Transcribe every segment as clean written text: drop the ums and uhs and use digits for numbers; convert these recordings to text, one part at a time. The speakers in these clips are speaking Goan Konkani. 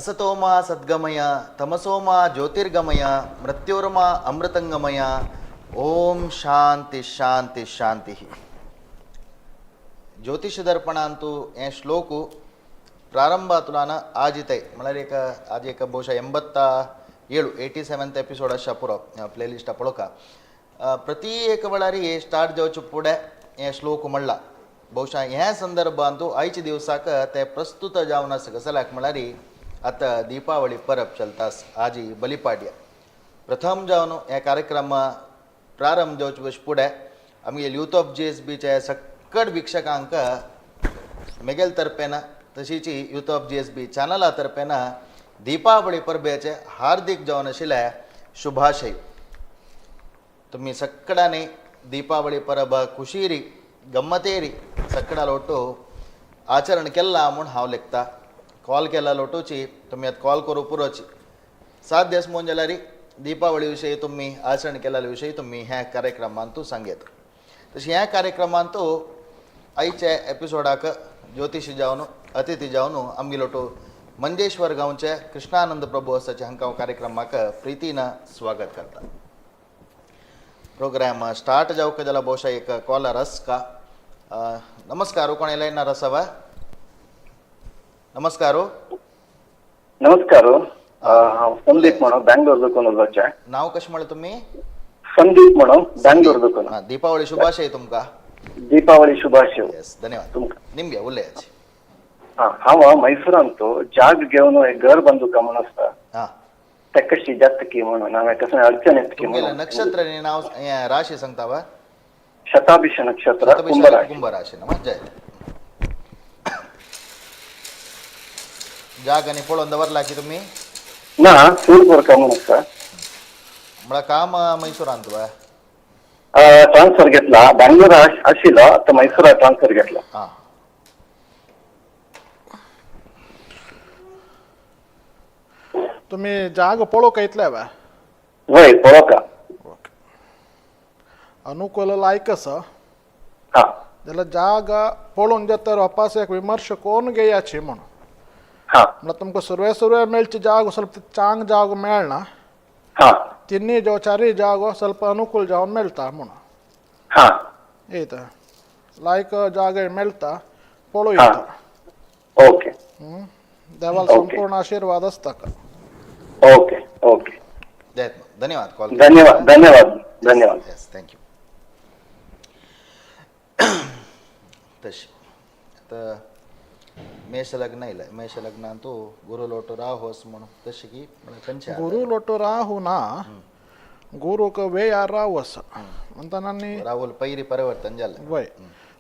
असतोमा सद्गमय, तमसोमा ज्योतिर्गमय, मृत्योर्मा अमृतंगमय. ओम शांती शांती शांती. ज्योतिष दर्पणांतु हे श्लोक प्रारंभातुलान आजितय म्हळ्यार एक आज एक ಬಹುಶಃ 87 87th episode आसा पुरो प्लेलिस्ट पळोवका. प्रತಿ एक वेळारी स्टार्ट जावचे फुडें हें श्लोक म्हणला. ಬಹುಶಃ ह्या संदर्भांतु आयच्या दिवसाक ते प्रस्तुत जावन आसा. कसल्याक म्हळ्यार आतां दीपावळी परब चलता, आजी बलिपाड्या. प्रथम जावन हे कार्यक्रम प्रारंभ जावचे पयस फुडें आमगे यूथ ऑफ जीएसबीचे सक्कड वीक्षकांक मेगेल तर्फेन तशीच यूथ ऑफ जीएसबी चॅनला तर्फेन दीपावळी परबेचे हार्दिक जावन आशिल्ले शुभाशय. तुमी सक्कडांनी दीपावळी परब खुशीरी गम्मतेरी सक्कडा लोटू आचरण केला म्हूण हांव लेखता. कॉल केला लोटूची तुमी आतां कॉल करूं पुरोची 7 दीस म्हूण जाल्यार दीपावळी विशयी तुमी आचरण केल्ल्या विशयी तुमी ह्या कार्यक्रमांतू सांगयत. तशें ह्या कार्यक्रमांतू आयच्या एपिसोडाक ज्योतिशी जावन अतिथी जावन आमगे लोटू मंजेश्वर गांवचे कृष्णानंद प्रभू आसाचे, हांकां हांव कार्यक्रमाक प्रितीन स्वागत करता. प्रोग्राम स्टार्ट जावंक जाल्यार ಬಹುಶಃ एक कॉलर आसका. नमस्कार, कोण लायनार आसा वा? नमस्कार. नमस्कार, हांव संदीप म्हणून बँगलोर दुकान उलोवचें. नाव कशें म्हणलें तुमी? संदीप म्हणून बँगलोर दुकान. हां, दीपावळी शुभाशय तुमकां. दीपावली शुभाशय. येस, धन्यवाद. तुमकां. निमगे उलयाची. हा, हांव मैसुरांत जाग घेवन एक घर बांदूका म्हणून आसता. ते कशी जातकी म्हणून हांवें कसं अडचण येतकी तुमगेलें म्हणून. नक्षत्र आनी नाव हें राशी सांगता वा? शताभिष नक्षत्र, कुंभ राशी. कुंभ राशी ना जय जाग आनी पळोवन दवरला की तुमी? ना, चूर करका म्हणून आसता. म्हळ्यार काम मैसुरांत वा? ट्रान्सफर घेतला, बँगलोर आशिल्लो, आतां मैसुरा ट्रान्सफर घेतला. तुम्ही जाग पळोवंक येतले वा? वय, पळोवका. ओके, अनुकूल लायक आसा. जाल्यार जाग पळोवन जाता वापास एक विमर्श कोण घेयाची म्हणून. म्हळ्यार तुमकां सुरवे सुरवे मेळची जागो ಸ್ವಲ್ಪ चांग जागो मेळना. तिन्ही जावं चारय जागो ಸ್ವಲ್ಪ अनुकूल जावन मेळटा म्हणून. येता लायक जागे मेळटा पळोवं येता. देवाल संपूर्ण आशीर्वाद आसता. Okay okay. जय, धन्यवाद कॉल. धन्यवाद धन्यवाद धन्यवाद. येस, thank you. तशी आतां मेष लग्न येयलें. मेष लग्नांतू गुरू लोटो राहू अस म्हणून तशें की म्हळ्यार खंयचें? गुरू लोटो राहू ना, गुरूक वेयार राहू आसा म्हणटाना आनी राहुल पैरी परिवर्तन जालें. वय,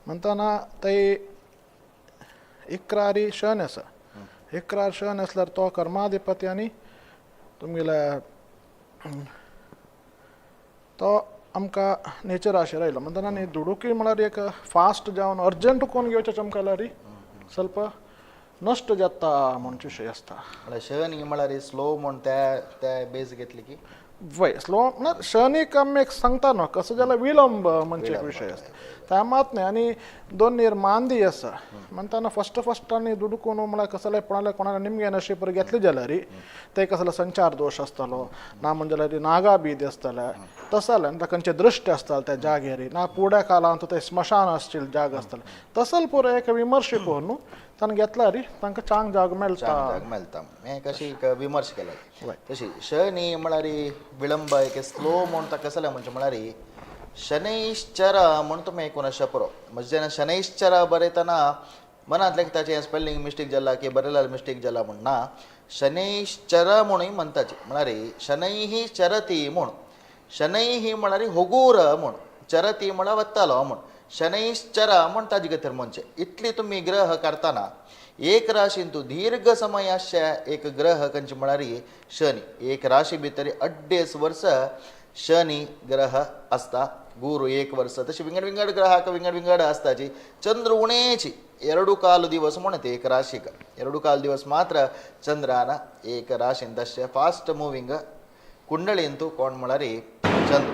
म्हणटाना थंय इकरारी शन आसा. इकरार शन आसल्यार तो कर्माधिपती आनी तुमगेल्या तो आमकां नेचर राशीर आयलो म्हणटना न्ही दुडुकी म्हळ्यार एक फास्ट जावन अर्जंट कोण घेवचें चमकां जाल्यार ಸ್ವಲ್ಪ नश्ट जाता म्हणचे विशय आसता. म्हळ्यार शनी म्हळ्यार स्लो म्हूण त्या त्या बेज घेतली की? वय, स्लो म्हळ्यार शनीक आमी एक सांगता न्हू कसो जाल्यार विलंब म्हणचे एक विशय आसता त्या मात न्ही. आनी दोन नीर मांदी आसा म्हणटाना फस्ट फस्ट आनी दुडकून म्हळ्यार कसले कोणाले कोणाले निमगे नशीब घेतले जाल्यार ते कसलो संचार दोश आसतलो ना म्हणजे जाल्यार नागा बीद आसतले तसले आनी खंयचे दृश्ट आसताले त्या जाग्यार ना पुड्या काळांत ते स्मशान आसचे जाग आसतले तसल पुरो एक विमर्श करून न्हू ताणें घेतल्यार तांकां चांग जाग मेळटा. जाग मेळटा हें कशी एक विमर्श केला. वय. तशी शनी म्हळ्यार विलंब एक स्लो म्हूण ताका कसलें म्हणचें म्हळ्यार शनैश्चर म्हूण तुमी आयकून आसचें पुरो. म्हणजे जेन्ना शनैश्चर बरयतना मनांतलें ताचें स्पेलिंग मिस्टेक जाला की बरयल्यार मिस्टेक जाला म्हूण ना. शनैश्चर म्हणूय म्हणटाचे म्हळ्यार शनैः चरती म्हूण. शनैः म्हळ्यार होगूर म्हूण, चरती म्हळ्यार वत्तालो म्हूण. शनैश्चर म्हूण ताजे खातीर म्हणचें इतली तुमी ग्रह काडटना एक राशींतू दीर्घ समय आसचे एक ग्रह खंयचे म्हळ्यार शनी. एक राशी भितर 2.5 वर्स शनी ग्रह आसता, गुरू 1 वर्स, तशी विंगड विंगड ग्रहाक विंगड विंगड आसताची. चंद्र उणेची 2.25 दिवस म्हणत एक राशीक 2.25 दिवस मात्र चंद्रान एक राशीन. तशें फास्ट मुवींग कुंडळींतू कोण म्हळ्यार चंद्र.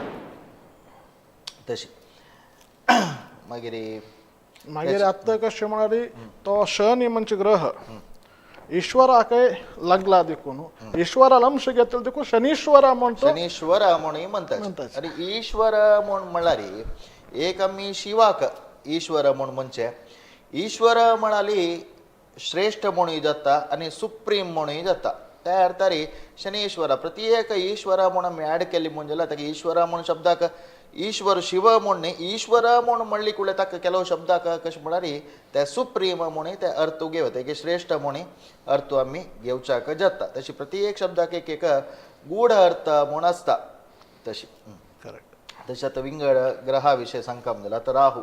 तशी मागीर मागीर आतां कशें म्हळ्यार तो शनी म्हणजे ग्रह ईश्वराकय लागला देखून ईश्वराला अंश घेतलो देखून शनीश्वर म्हणतो, शनीश्वर म्हणून म्हणतात. आणि ईश्वर म्हण म्हणल्यार एक आमी शिवाक ईश्वर म्हण म्हणचे, ईश्वर म्हणाली श्रेष्ठ म्हणूय जाता आनी सुप्रीम म्हणूय जाता. त्या अर्थारी शनीश्वर प्रत्येक ईश्वर म्हूण आमी ऍड केली म्हूण जाल्यार ताका ईश्वर म्हूण शब्दाक ईश्वर शिव म्हूण न्ही, ईश्वर म्हूण म्हणली कुळे ताका ಕೆಲವು शब्दाक कशें म्हळ्यार ते सुप्रीम म्हूण ते अर्थ घेवता, एक श्रेष्ठ म्हूण अर्थ आमी घेवच्याक जाता. तशी प्रत्येक शब्दाक एक एक गूढ अर्थ म्हूण आसता. तशी करेक्ट. तशें आतां विंगड ग्रहा विशय सांगता जाल्यार आतां राहू,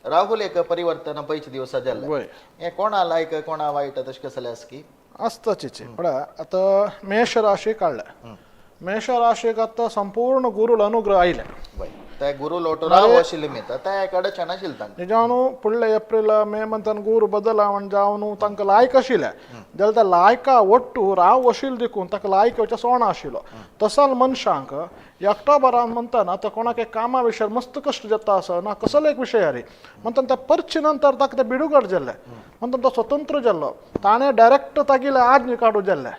राहुल एक परिवर्तन पयचे दिवसा जाल्लें, हें कोणा लायक कोणा वायट तशें कसलें आसा की आसताचीच. पळय आतां मेष राशी काडल्या, मेष राशीक आतां संपूर्ण गुरुल अनुग्रह आयले. त्या गुरु लोटो राहू आशिल्ले निमित्त त्या एक अडचण आशिल्ली तांकां. निजानु फुडले एप्रिल मे मंथान गुरू बदलावण जावन तांकां लायक आशिल्लें जाल्यार त्या लायका ಒಟ್ಟು राव आशिल्लो देखून ताका लायक येवचें सोण आशिल्लो. तसाल मनशांक ऑक्टोबरान म्हणटाना आतां कोणाक एक कामा विशयार मस्त कश्ट जाता आसा ना कसलो एक विशय रे म्हणटाना त्या परचे नंतर ताका तें बिडुगड जाल्लें, म्हणटाना तो स्वतंत्र जाल्लो, ताणें डायरेक्ट तागेले आज्ञ काडू जाल्लें.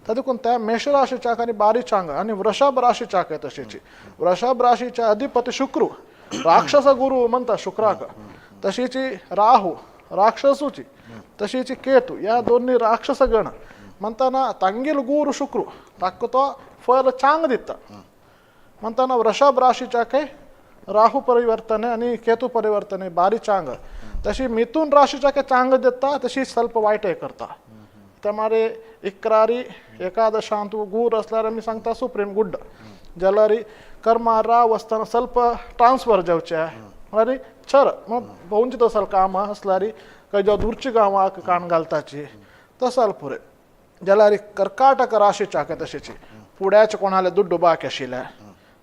त्या देखून त्या मेष राशीच्या आनी बारी चांग आनी वृषभ राशीच्या तशीची वृषभ राशीच्या अधिपती शुक्र राक्षस गुरु म्हणता शुक्राक, तशीची राहू राक्षसूची, तशीची केतू, या दोन्ही राक्षस गण म्हणताना तांगेल गुरु शुक्र ताका तो फल चांग दिता. म्हणताना वृषभ राशीच्या काय राहू परिवर्तन आणि केतू परिवर्तन बारी चांग, तशी मिथुन राशीच्या काय चांग दिता, तशी ಸ್ವಲ್ಪ वायटय करता. त्यामारे इकरारी एकादशांतू गुर असल्यार आमी सांगता सुप्रीम गुड जाल्यार कर्मा राव आसतना ಸ್ವಲ್ಪ ट्रान्सफर जावचे म्हळ्यार छर मग भोंवचे तसल काम असल्यार खंय जावं दूरची गांवाक काण घालताची तसल पुरे. जाल्यार कर्काटक राशीच्या तशीची पुड्याचे कोणाले दुड्डू बाकी आशिल्ले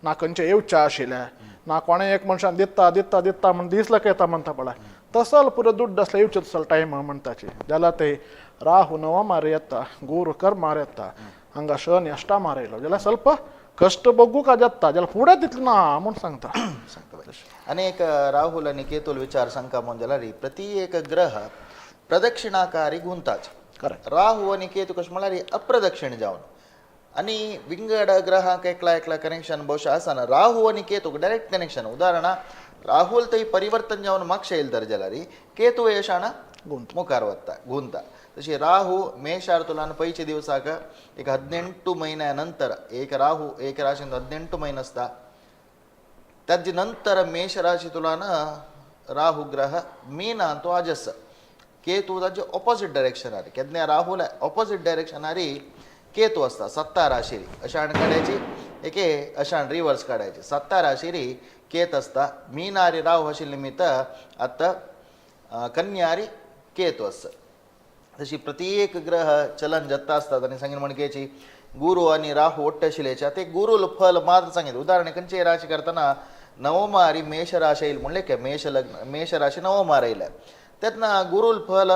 ना, खंयचे येवचे आशिल्ले ना, कोणें एक मनशान दिता दिता दिता म्हण दीस येता म्हणटा पळय तसल पुरो दुड्ड आसल्यार येवचे तसल टायम म्हणटाची. जाल्यार ते राहू नवमार येता, गुरू कर्मार येता, हांगा शनी अष्टमार येयलो जाल्यार ಸ್ವಲ್ಪ कश्ट बघूका जाता, जाल्यार फुडें तितलें ना म्हूण सांगता. सांगता. आनी एक राहुल आनी केतूल विचार सांगता म्हूण जाल्यार प्रति एक ग्रह प्रदक्षिणाकारी गुंताच. करेक्ट. राहू आनी केतू कशें म्हळ्यार अप्रदक्षिण जावन आनी विंगड ग्रहांक एकला एकला कनेक्शन बहुशा आसना. राहू आनी केतूक डायरेक्ट कनेक्शन. उदाहरणा राहुल थंय परिवर्तन जावन मागशे येयले तर जाल्यार केतू यशाण मुखार वता गुंता. तशी राहू ಮೇಷಾರ್ತುಲಾನ ಪೈಚೆ ದಿವಸಾಕ एक 18 महिन्या नंतर एक राहू एक राशीन 18 महिने असता, त्याचे नंतर मेष राशी तुलान राहू ग्रह मीना तो आजस केतू ताजे ऑपोजिट डायरेक्शन आरी केन्ना राहुल ऑपोजिट डायरेक्शन आरी केतू असता सत्ता राशीरी अशाण काढायची एके अशाण रिवर्स काढायची सत्ता राशीरी केत असता मीनारी राहू अशी निमित्त आता कन्यारी केतू असता. तशी प्रत्येक ग्रह चलन जत्ता असतात आणि सांगीन म्हणकेची गुरु आणि राहू ಒಟ್ಟು आशिल्ल्याच्या ते गुरुल फल मात्र सांगितलं. उदाहरण खंयचे राशी करताना नवमारी मेष राशी येईल म्हणले की मेष लग्न मेष राशी नवमार येईल त्यातना गुरुल फल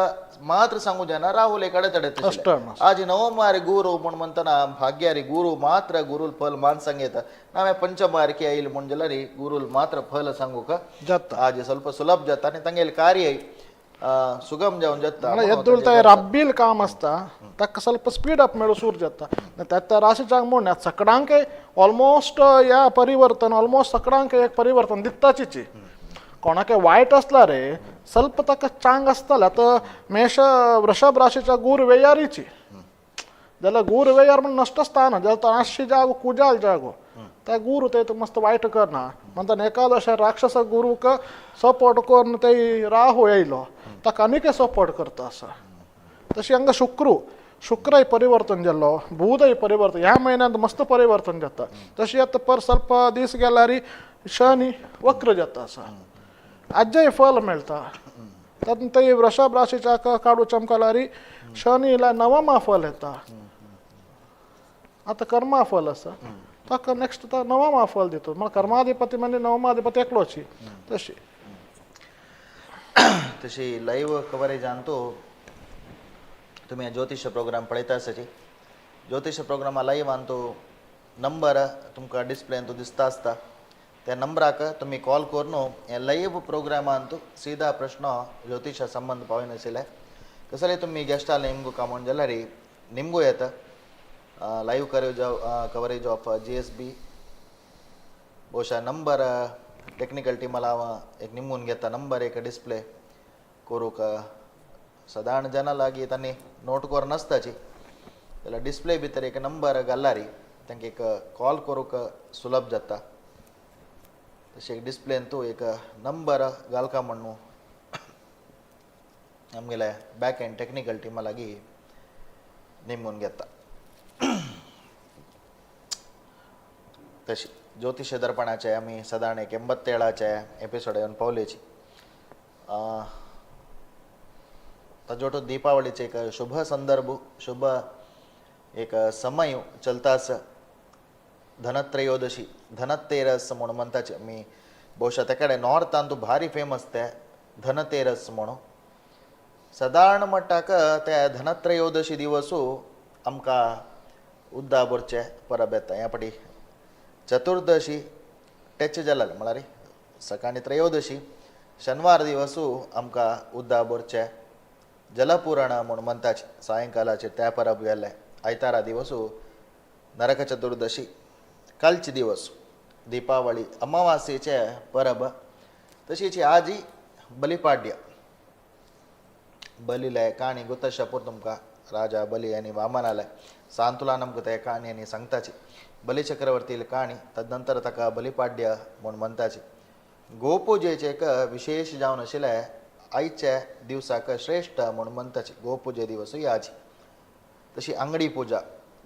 मात्र सांगू जायना राहुल एक अडचण. आज नवमारी गुरु म्हण म्हणताना भाग्यारी गुरु मात्र गुरुल फल मान सांगता नावे पंचमारकी येईल म्हण जाल्यार गुरुल मात्र फल सांगू का जाता आज ಸ್ವಲ್ಪ सुलभ जाता आणि तांगेले कार्य सुगम जावन जाता. ಎದ್ದುಳ್ತಾ ರಬ್ಬಿಲ್ काम आसता ताका ಸ್ವಲ್ಪ स्पीड अप मेळूं सूर जाता. त्या त्या राशीच्याक म्हण सकडांक ऑलमोस्ट ह्या परिवर्तन ऑलमोस्ट सकडांक एक परिवर्तन दिताचीची. कोणाक वायट आसला रे ಸ್ವಲ್ಪ ताका चांग आसताले. आतां मेष वृषभ राशीच्या गुर वेयारीची जाल्यार गुर वेयार म्हण नश्ट स्थान जाल्यार ताशी जागो कुजाल जागो त्या गुरू ते मस्त वायट करना म्हणटा एकादश राक्षस गुरूक सपोर्ट करून ते राहू येयलो ताका आनीक सपोर्ट करता आसा. तशी हांगा शुक्र शुक्रय परिवर्तन जाल्लो बुधय परिवर्तन ह्या म्हयन्यांत मस्त परिवर्तन जाता. तशी आतां पर ಸ್ವಲ್ಪ दीस गेल्यार शनी वक्र जाता आसा आज्जय फल मेळटा. तातूंत ते वृषभ राशीच्या काडू चमकलारी शनीला नवमा फल येता. आतां कर्मा फल आसा ताका नेक्स्ट नवमा फल दिता. म्हळ्यार कर्माधिपती म्हणजे नवमाधिपती एकलोची तशी तशी लाईव्ह कव्हरेजान तो तुम्ही ज्योतिष प्रोग्राम पळयता आसाची. ज्योतिष प्रोग्रामा लाईव्हान तो नंबर तुमकां डिस्प्लेन तो दिसता आसता त्या नंबराक तुमी कॉल करून हे लाईव्ह प्रोग्रामान तो सीधा प्रश्न ज्योतिषा संबंध पावयन आशिल्ले कसले तुम्ही गेस्टाला निमगू का म्हण जाल्यार निमगू येता. Live coverage of GSB ಬಹುಶಃ ನಂಬರ್ ಟೆಕ್ನಿಕल टीमाला हांव एक निमगून घेता नंबर एक डिस्प्ले करूंक सदांच जना लागीं तांणी नोट कर नासताची जाल्यार डिस्प्ले भितर एक नंबर घाललारी तांकां एक कॉल करूंक सुलभ जाता. तशें एक डिस्प्लेन तूं एक नंबर घालका म्हणून आमगेले बॅक एंड टॅक्निकल टिमा लागीं निमगून घेता. तशी ज्योतिष दर्पणाचे आमी सदांच एक 87 एपिसोड येवन पावलेची. ताजोटो दीपावळीचे एक शुभ संदर्भ, शुभ एक समय चलता आसा. धनत्रयोदशी, धनतेरस म्हणून म्हणटाचे आमी. बहुशा त्या कडेन नॉर्थान तूं भारी फेमस ते धनतेरस म्हणून. सदारण म्हणटाक ते धनत्रयोदशी दिवसू आमकां उद्दा भरचे परब येता. ह्या फाटी चतुर्दशी टच जालाल म्हळ्यार सकाळी त्रयोदशी शनिवार दिवसू आमकां उद्दा भरचे जलपुरण म्हूण म्हणटाचे सायंकालाचेर त्या परब गेल्ले. आयतारा दिवसू नरक चतुर्दशी, कालचे दिवस दीपावळी अमावास्येचे परब. तशीच आजी बलिपाड्य बलिले काणी गोतशापूर तुमकां राजा बली आनी वामनाले सांतुलान आमकां ते काणी आनी सांगताची. बली चक्रवर्तीले काणी, तदनंतर ताका बलिपाड्य म्हूण म्हणटाची. गोपुजेचे एक विशेष जावन आशिल्ले आयचे दिवसाक श्रेश्ठ म्हूण म्हणटाची गोपुजे दिवसूय आजी. तशी आंगडी पुजा,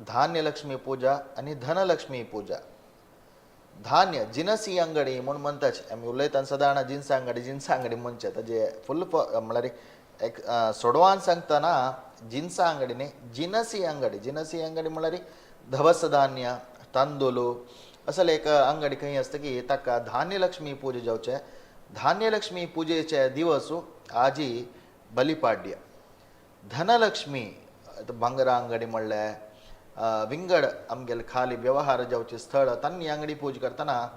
धान्यलक्ष्मी पुजा आनी धनलक्ष्मी पुजा. धान्य जिनसी अंगडी म्हूण म्हणटाची. आमी उलयतना सदां जिनसा अंगडी जिनसा अंगडी म्हणचे ताजे फुल म्हळ्यार एक सोडवान सांगतना जिनसा अंगडी न्ही, जिनसी अंगडी. जिनसी अंगडी म्हळ्यार धवस धान्य, तांदूळ असले एक अंगडी खंय आसता की ताका धान्यलक्ष्मी पुजा जावचे. धान्यलक्ष्मी पुजेचे दिवस आजी बलिपाड्य. धनलक्ष्मी भांगरा अंगडी म्हणल्यार विंगड आमगेले खाली व्यवहार जावचे स्थळ तांणी अंगडी पूज करतना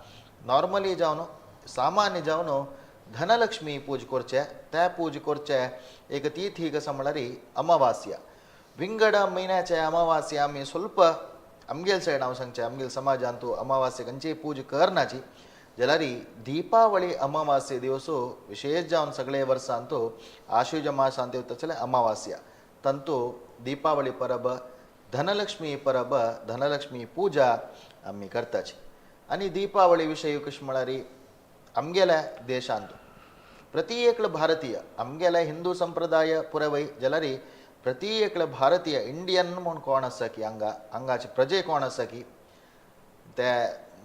नॉर्मली जावन सामान्य जावन धनलक्ष्मी पूज करचे. त्या पूज करचे एक तिथी कसं म्हळ्यार अमावास्या. विंगड म्हयन्याचे अमावास्या आमी स्वल्प आमगेल सायड हांव सांगचें आमगेल समाजान तूं अमावास्या खंयचीय पूज करनाची जाल्यार दीपावळी अमावास्ये दिवसो विशेष जावन सगळे वर्सान तो आश्विज मासांत येता जाल्यार अमावास्या तंतू दीपावळी परब, धनलक्ष्मी परब, धनलक्ष्मी पुजा आमी करताची. आनी दीपावळी विशय कशें म्हळ्यार आमगेल्या देशांत प्रति एकलो भारतीय आमगेल्या हिंदू संप्रदाय पुरवय जाल्यार प्रति एकलो भारतीय इंडियन म्हूण कोण आसा की हांगा हांगाचे प्रजे कोण आसा की ते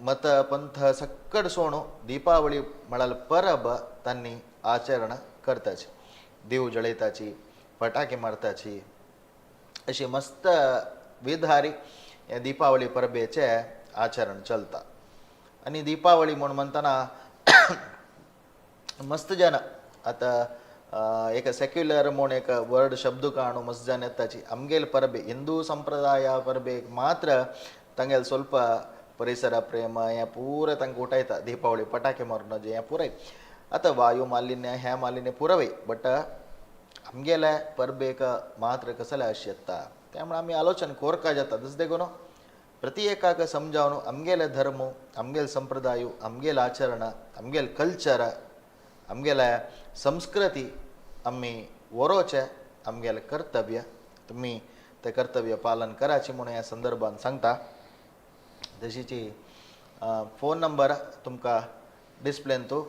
मत पंथ सक्कड सोणू दीपावळी म्हळ्यार परब तांणी आचरण करताची. दीव जळयताची, फटाके मारताची, अशी मस्त विधारी हे दीपावळी परबेचें आचरण चलता. आनी दीपावळी म्हूण म्हणटना मस्त जन आतां एक सेक्युलर म्हूण एक वर्ड शब्द काणू मस्त जन येताची. आमगेले परबे हिंदू संप्रदाया परबेक मात्र तांगेले ಸ್ವಲ್ಪ परिसर प्रेम हें पुराय तांकां उठयता. दीपावळी पटाके मारून जे हें पुराय आतां वायु मालिन्य हें मालिन्य पुरवय बट आमगेले परबेक मात्र कसलें अशें येता. त्यामुळे आमी आलोचन कोरका जाता. तशें देखून प्रति एकाक समजावन आमगेले धर्म, आमगेले संप्रदाय, आमगेले आचरण, आमगेले कल्चर, आमगेले संस्कृती आमी वरोवचें आमगेलें कर्तव्य. तुमी तें कर्तव्य पालन कराचें म्हणून ह्या संदर्भान सांगता. तशीची फोन नंबर तुमकां डिस्प्लेन तूं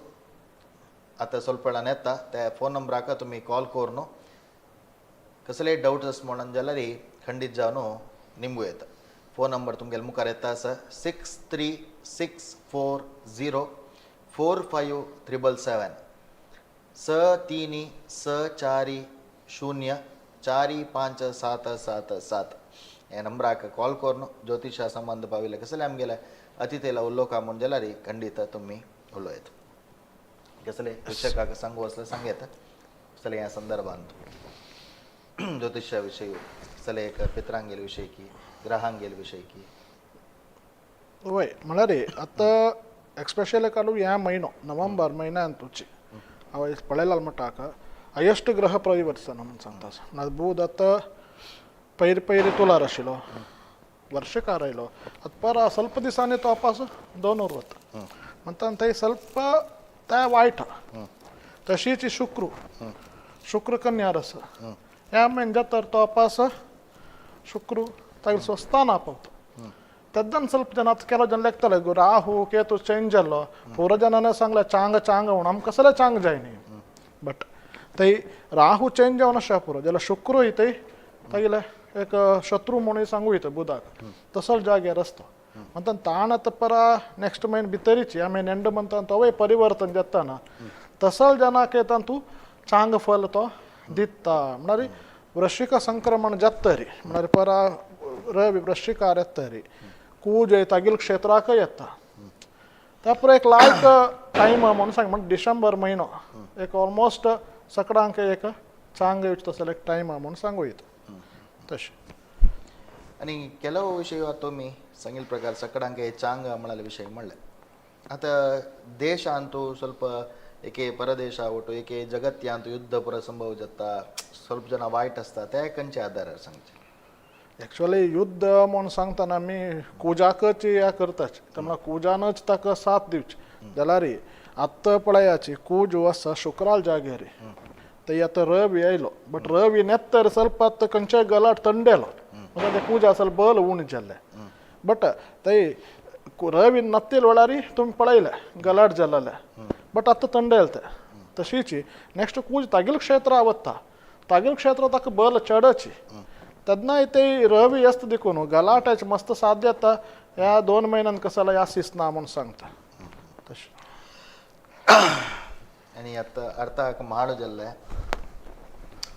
आतां ಸ್ವಲ್ಪ वेळान येता. त्या फोन नंबराक तुमी कॉल करून कसलेय डावट्स आसा म्हणून जाल्यार खंडीत जावन निमगू येता. फोन नंबर तुमगेले मुखार येता आसा 63640 45777, 6 3 6 4 0 4 5 7 7 7 ह्या नंबराक कॉल करून ज्योतिशा संबंद पाविल्ले कसले आमगेले अतिथेला उलोवका म्हूण जाल्यार खंडीत तुमी उलोवं. कसले प्रेक्षकाक सांगू असलें सांग येता कसले ह्या संदर्भात ज्योतिषा विषयी, कसले एक पित्रांगेल विषयी की ग्रहांगेल विषयी की. वय म्हळ्यार आतां एक्स्पेशली कालू ह्या म्हयनो नोव्हेंबर म्हयन्यान तुची हांव पळयलाल म्हणटा. हायेस्ट ग्रह परिवर्तन म्हणून सांगता. बुध आतां पयर पयर तुलार आशिल्लो, ವರ್ಷಕಾರ आयलो, आतां परा ಸ್ವಲ್ಪ दिसांनी तो वापस दोनूर वता. म्हणटा थंय ಸ್ವಲ್ಪ ते वायट. तशीच शुक्र, शुक्र कन्यार आसा, ह्या म्हयन्या जाता तो वापस शुक्र तागेलो स्वस्थान पावता. तेन्ना ಸ್ವಲ್ಪ ಜನ आतां ಕೆಲವು ಜನ ಲೆಕ್ಕतले राहू केतू चेंज जाल्लो, पुरो जनाने सांगलें चांग चांग म्हणून, आमकां कसलें चांग जाय न्ही. बट थंय राहू चेंज जावन आसा पुरो, जाल्यार शुक्रूय थंय तागेले एक शत्रू म्हणून सांगू येता बुधाक, तसोच जाग्यार आसता. म्हणटा ताण आतां परा नेक्स्ट म्हयने भितरीच ह्या म्हयने एंड म्हणटा तोवूय परिवर्तन जाता ना, तसल जनाक येता तूं चांग फल तो दिता. म्हळ्यार वृश्चिक संक्रमण जातरी म्हळ्यार परा रवी वृश्चिकार येतरी कूज तागेल क्षेत्राकय येता. त्या एक लायक टायम म्हणून सांग, म्हणजे डिसेंबर म्हयनो एक ऑलमोस्ट सकडांक एक चांग येवचो तसो एक टायम म्हणून सांगू येता तशें. आणि ಕೆಲವು विषय तुमी सांगिल प्रकार सकडांक चांग म्हळ्यार विषय म्हणले. आतां देशांतू ಸ್ವಲ್ಪ एके परदेशा वटू एके जगत्यांत युद्ध पुरो संभव जाता, ಸ್ವಲ್ಪ जण वायट आसता, ते खंयच्या आदारार सांगचे? एक्चुअली युद्ध म्हणून सांगतना आमी कुजाकच हे करताच, त्या कुजानच ताका साथ दिवची. जाल्यार आत्तां पळयाची कूज आसा शुक्राल जाग्यार, थंय आतां रवी आयलो, बट रवी नेत्तर ಸ್ವಲ್ಪ आतां खंयच्याय गलाट थंडेलो, म्हणजे ते कूज आसल बल उणें जाल्लें. बट थंय रवी नत्तील वेळार तुमी पळयलें गलाट जाल्लें, बट आतां थंडेल तें. तशीच नेक्स्ट कूज तागेल क्षेत्र वता, तागेल क्षेत्र ताका बल चडची, तेन्नाय ते रवी आसता देखून गलाटाचे मस्त साध्यता ह्या 2 म्हयन्यान कसो ह्या सिसना म्हणून सांगता तशें. आनी आतां अर्थाक म्हाळ जाल्लें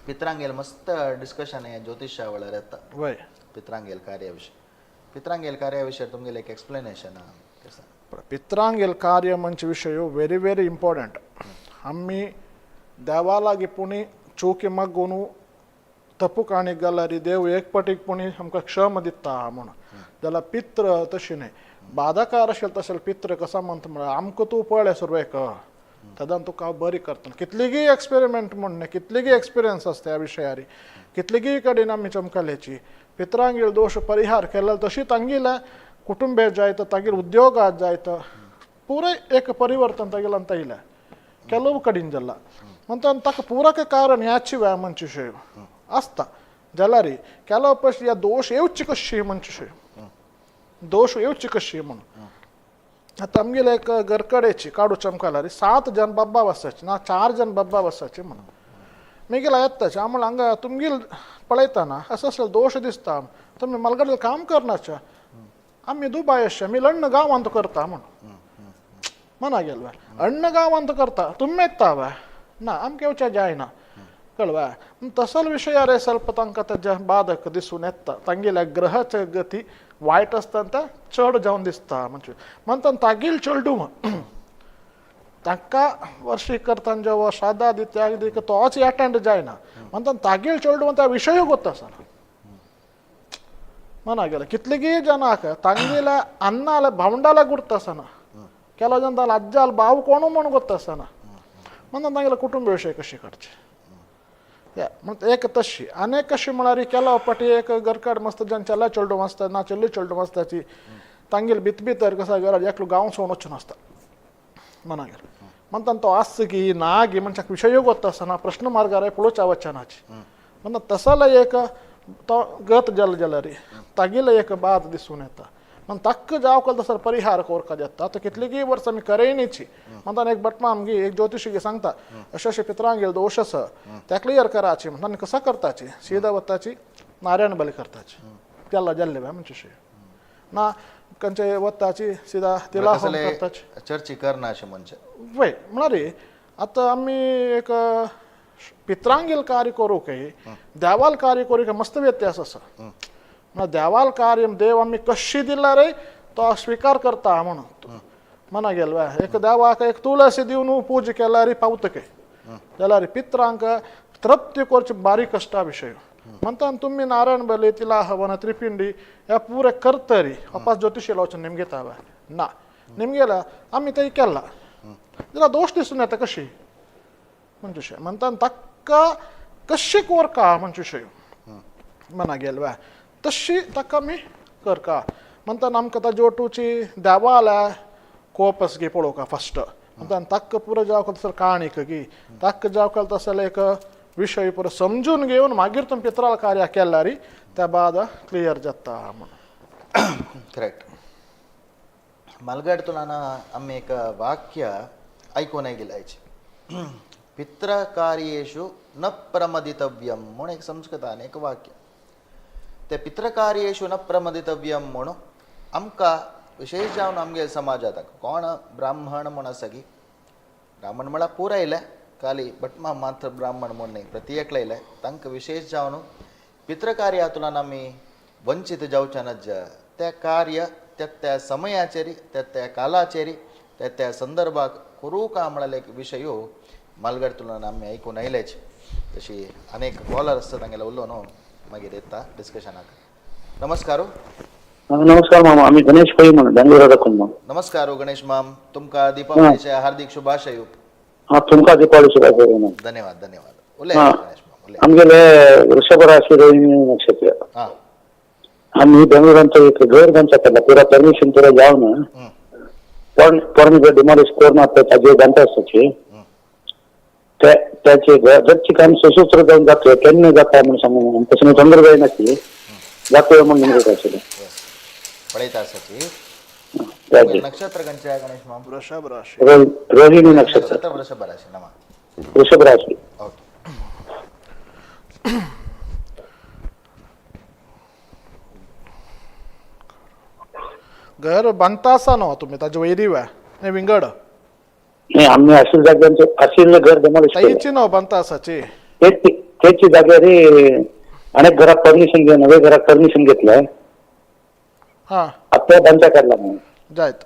पित्रांगेल मस्त डिस्कशन हे ज्योतिषा वेळार येता. वय पित्रांगेल कार्या विशय, पित्रांगेल कार्या विशय तुमगेले एक एक्सप्लेनेशन आहा. पित्रांगेल कार्य म्हणजे विशय व्हेरी व्हेरी इम्पॉर्टंट. आमी देवा लागीं पुणी चुकी मागून तपू काणी जाल्यार देव एक पटीक पुणी आमकां क्षम दिता म्हणून. जाल्यार पित्र तशें न्हय, बादाकार आशिल्ले तशें पित्र कसा म्हणटा म्हळ्यार आमकां तूं पळय सुरवेक, तेन्ना तुका हांव बरी करतलो. कितलीगी एक्सपेरिमेंट म्हण न्हय, कितलीगी एक्सपिरियन्स आसता ह्या विशयारी, कितलीगी कडेन आमी चमकल्याची पित्रांगेल दोश परिहार केल्यार तशी तांगेल्या कुटुंबे जायत, तागेर उद्योगात जायत, पुराय एक परिवर्तन तागेल्यान येयलें ಕೆಲವು कडेन जाला. म्हणटा ताका पुरक कारण ह्याची व्यायाम म्हणचे आसता. जाल्यार ಕೆಲವು पश्य ह्या दोश येवची कशी म्हणचे, दोश येवची कशी म्हणून. आतां आमगेले एक घरकडेची काडू चमकाल्यार 7 जण बाब्बा बसायचे ना 4 जण बाब्बा बसायचे म्हणून मिगेला येताचे. हांव म्हणलें हांगा तुमगेल पळयतना असो असो दोश दिसता, तुमी मलगडेल काम करनाच्या, आमी दुबाय आसचे, आमी लण्ण गांवांत करता म्हणून. मना गेल अण्ण गांवांत करता तुमी येता वा ना आमकां येवच्या जायना कळवा. तसल विशयार ಸ್ವಲ್ಪ तांकां तेज्या बाधक दिसून येता, तांगेल्या ग्रहाच्या गती वायट आसता ते चड जावन दिसता. म्हणजे म्हणटा तागेल चेडूं तांकां वर्षीक करतना जेवा श्राद्धा त्याग तोच एटेंड जायना, म्हणटा तागेल चेडूं त्या विशय गोत आसना. मना गेले कितलेगी जनाक तांगेल्या अन्नाले भावंडाले गुर्त आसना, ಕೆಲವು ಜನ ತಾನು ಅಜ್ಜ ಅಲ್ಲಿ ಬಾವು ಕೋಣು म्हण ಗೊತ್ತಾसना, म्हणून तांगेले कुटुंब विशय कशी करचे म्हणटा एक तशी. आनी एक कशी म्हळ्यार केलो पाटी एक घरकाड मस्त जन चेल्ला चेडूं आसता ना चेल्ली चेडूं आसताची तांगेले भित भितर कसा घरात एकलो गांव सोडून वचून आसता मनागेर. म्हणटा तो आस की ना गी मनशाक विशय गोत आसना, प्रश्न मार्गार पळोवच्या वचनाची. म्हणटा तसलो एक तो गत जालो जाल्यार तागेलो एक बाद दिसून येता. म्हण तक्क जाव कल तसो परिहार कोरका जाता. आतां कितलीगी वर्सां आमी करेनीची म्हणटा एक बटमा आमगे एक ज्योतिशी सांगता अशें अशें पित्रांगेल दोश आसा त्या क्लियर कराची म्हणटा. आनी कसा करताची सीधा वताची नारायण बली करताची केल्ला जाल्ले म्हणजे ना खंयचे वताची सीधा तिला होम करताची. चर्ची करना अशें म्हणजे वय म्हळ्यार आतां आमी एक पित्रांगेल कार्य करूंक देवाल कार्य करूंक मस्त व्यत्यास आसा. म्हळ्यार देवाल कार्य देव आमी कशी दिल्यार तो स्विकार करता म्हणून मना गेल एक देवाक एक तुळसी दिवन पूजा केल्यार पावता काय, जाल्यार पित्रांक तृप्ती करची बारीक कश्टा विशय. म्हणटा तुमी नारायण बली तिला हवन त्रिपिंडी ह्या पुरे करतरी वापस ज्योतिषी वचून निमगेता ना निमगेला आमी ते केला जाल्यार दोश दिसून येता कशी म्हणजे म्हणटा तक्क ताका कशी कोरका म्हणजे विशय मना गेल तशी ताका आमी करका म्हणटाना आमकां ताजे ओटूची देवाल्या कोपस गी पळोवका फस्ट म्हणटाना ताका पुरो जावका तसो काणीक गी ताका जावका तसो एक विशय पुरो समजून घेवन मागीर तुमी पित्राल कार्य केल्यार त्या बाद क्लियर जाता म्हणून. करेक्ट. मलगडतुलान आमी एक वाक्य आयकून गेल्याची पितृकार्येषु न प्रमदितव्यम म्हूण एक संस्कृतान एक वाक्य. ते पितृकार्येषु न प्रमदितव्यम म्हणून आमकां विशेष जावन आमगे समाजांत कोण ब्राह्मण म्हूण आसा की ब्राह्मण म्हळ्यार पुराय आयले खाली भटमा मात्र ब्राह्मण म्हूण न्ही प्रति एकले आयले तांकां विशेष जावन पितृकार्यांतल्यान आमी वंचीत जावचे नज. तें कार्य त्या त्या समयाचेर त्या त्या कालाचेर त्या त्या संदर्भाक करूं म्हळ्यार एक विशय मालगडतुलान आमी आयकून आयलेच. तशी अनेक कॉलर आसता तांगेले उलोवन न्हू मागीर येता डिस्कशनाक. नमस्कार. नमस्कार मामा, आम्ही गणेश पै म्हणून बेंगलोरा दाखून मामा. नमस्कार गणेश माम, तुमकां दीपावलीचे हार्दिक शुभाशय. हा, तुमकां दीपावली शुभाशय. धन्यवाद धन्यवाद. उलय गणेश माम उलय. आमगेले वृषभ राशी रोहिणी नक्षत्र. आम्ही बेंगलोरांत एक घर बांदचा केला पुरा परमिशन पुरा जावन पण पण डिमॉलिश करून ताजे बांदता आसची त्याचे घरची काम सुसूत्र जावन जातले केन्ना जाता म्हणून सांगू तशें ತೊಂದರೆ जायनासली जातले म्हणून निमगो आशिल्लें. पळयता आसाची नक्षत्र खंयचें गणेश माम? वृषभ राशी. रोहिणी नक्षत्र. वृषभ राशी नमा. वृषभ राशी. ओके. घर बांदता आसा न्हू तुमी ताजे वयरी वे न्ही विंगड नाही, आम्ही आशिल्ले जाग्यांचे आशिल्ले घर डेमॉलिश केलें. ताईची न्हू बांदता आसाची तेच जाग्यार अनेक घराक परमिशन घेवन नवे घराक परमिशन घेतलंय. हां आता बांदचा काडला म्हणून जायत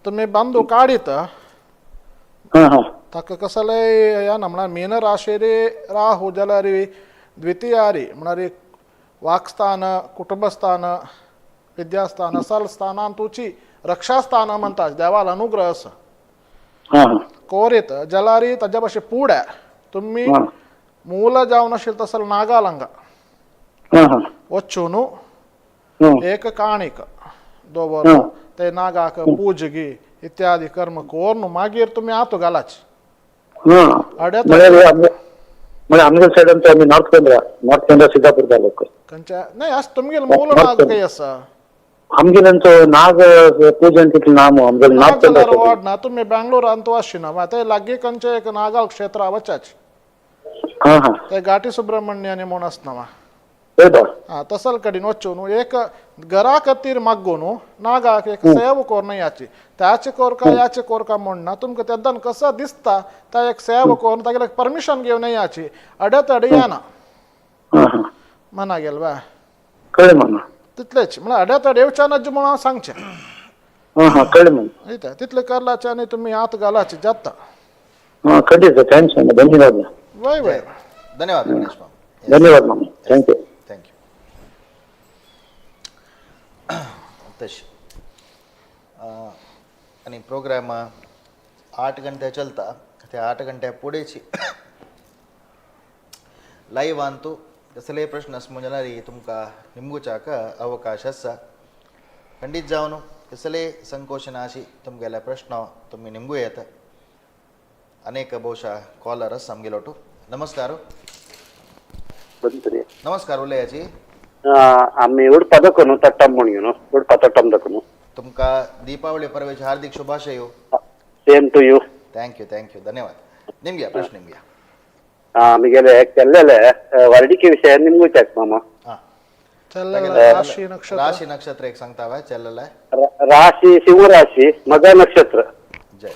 तुमी बांदू काडीत हां हां ताका कसलेय ह्या ना म्हळ्यार मीन राशेरी राहू जाल्यार द्वितीयारी म्हळ्यार वाकस्थान कुटुंबस्थान विद्यास्थान असल स्थानान तुची रक्षास्थान म्हणटा देवाल अनुग्रह आसा कोरीत जाल्यार ताज्या भाशे पुड्या तुमी मूल जावन आशिल्ले तसो नागाल हांगा वचून एक काणीक दवर ते नागाक पूजगी इत्यादी कर्म कोरून मागीर तुमी आतू घालाची. आमगे सायडान आमी नॉर्थ केंद्रा, नॉर्थ केंद्रा सिद्धापूर तालुको. खंयच्या नाही अस तुमगेले मूल नाग खंय आसा? आमगेल्यांचो नाग पूजन तितलें नाम आमगेले नॉर्थ केंद्रा वार्ड ना तुमी बेंगलोरांत आशिना ते लागीं खंयचे एक नागाल क्षेत्र वचाच ते घाटी सुब्रमण्य म्हूण आसना हां तसल कडेन वचून एक घरा खातीर मागून नागाक एक सेव करून याची त्याचे कोरका याचे कोरका म्हण ना तुमकां तेद्दान कसो दिसता त्या एक सेव करून तागेले परमिशन घेवन याची अडेतडे येना मना गेल वा कळ्ळें तितलेच म्हळ्यार अडेतडे येवच्या नज म्हणून हांव सांगचें. कळ्ळें. तितलें करलाचे आनी तुमी हात घालाचे जाता. खंडीत thanks धन्यवाद. वय वय धन्यवाद गणेश माम. धन्यवाद मामा. Thank you. Thank you. तशें आनी प्रोग्राम 8 घंटे चलता ते 8 घंटे फुडेंची लायव्हान तूं कसलेय प्रश्न आसमो जाल्यार तुमकां निमगुच्याक अवकाश आसा. खंडीत जावन कसलेय संकोच नाशी तुमगेले प्रश्न तुमी निमगू येता. अनेक बहुशा कॉलर आसा आमगेलो टू. नमस्कार. नमस्कार उलयाची. आम्ही उडपा दाखोवन तट्टम म्हणून न्हू उडपा तट्टम दाखोवन. तुमकां दीपावली परबेचे हार्दिक शुभाशय. Same to you. Thank you thank you धन्यवाद. निमग्या प्रश्न निमग्या. आमगेले केल्लेले वर्डिके विषय निमगू चाक मामा. राशी नक्षत्र. राशी नक्षत्र एक सांगता वा चल्लेले. राशी सिंह राशी मग नक्षत्र. जय.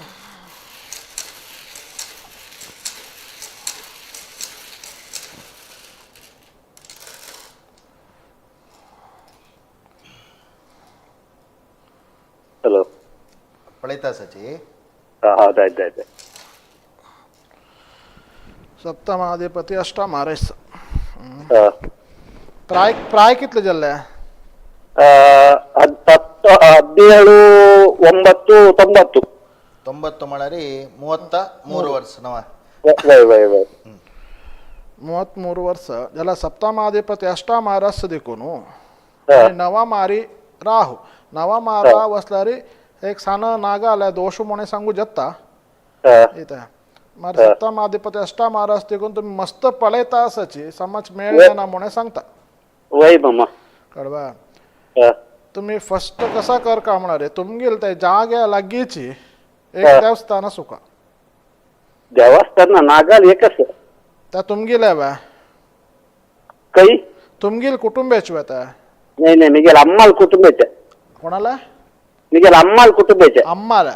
हॅलो पळयता आसाची. हा जायत जायत. सप्तमाधिपती अष्टमारेस. प्राय प्राय कितले जाल्ले? 17 9 90. 90 म्हळ्यार 33 वर्स नवा. वय वय वय. 33 ವರ್ಷ ಜಲ ಸಪ್ತಮಾಧಿಪತಿ ಅಷ್ಟಮ ರಸ್ ದಿಕ್ಕೂನು हा. नवमारी राहू नवमा राहू असल्यारी एक सान नागा दोष म्हणे सांगू जत्ता हा. इथे मार सप्तमाधिपती अष्टमा रस तिकून तुम्ही मस्त पळयता आसाची समज मेळना म्हणे सांगता वय मामा. कळवा. हा. तुम्ही फर्स्ट कसा कर का म्हणारे तुमगेल ते जाग्या लागीची एक हा. देवस्थान सुका देवस्थान ना नागाल एकच त्या तुमगेल्या वा काही तुमगेल कुटुंबाची वा त्या नाही नाही मी गेला अम्माल कुटुंबाच्या. कोणाला मी गेला अम्माल कुटुंबाच्या. अम्माला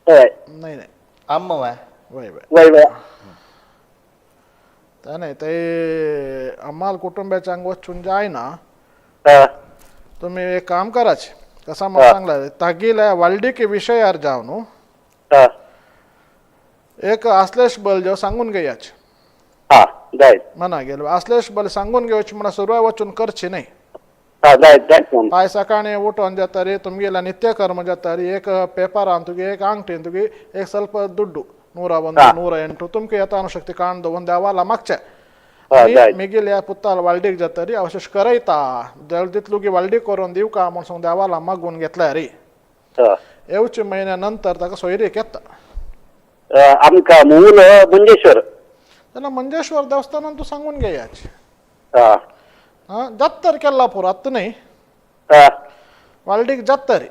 हय. नाही नाही आम्म वा वय वय वय वय. त्या नाही ते अम्माल कुटुंबाच्या अंग वचून जाय ना. हा. तुम्ही एक काम करायचे कसा मग हा. सांगला तागीला वाल्डिकी विषयार जाव न्हू हा. एक आसलेश बल जेव सांगून घेयाचे हा जायत. म्हणा गेलो आसलेश बल सांगून घेवची म्हणा सुरवात वचून करची नाही. हा जायत जायत मामा. पाय सकाळी उठून जातारी तुमगेला नित्यकर्म जातारी एक पेपरान तुगे एक अंगठीन तुगे एक ಸ್ವಲ್ಪ ದುಡ್ಡು 101 हा. 108 तुमके यथानुशक्ती कांदो ಒಂದು देवाला मागचे हा आणि जायत. मिगेल्या पुताल वाल्डीक जातरी अवशेष करयता तितलू की वाल्डीक करून दिव का म्हण सांगून देवाला मागून घेतल्या रे हा. येवचे म्हयन्या नंतर ताका सोयरीक येता. आमका मूल मंजेश्वर. तेन्ना मंजेश्वर देवस्थानान तूं सांगून घेयाचे. हा. हा जात्तर केल्ला पुरो आत्तां न्ही हा. वाल्डीक जात्तरी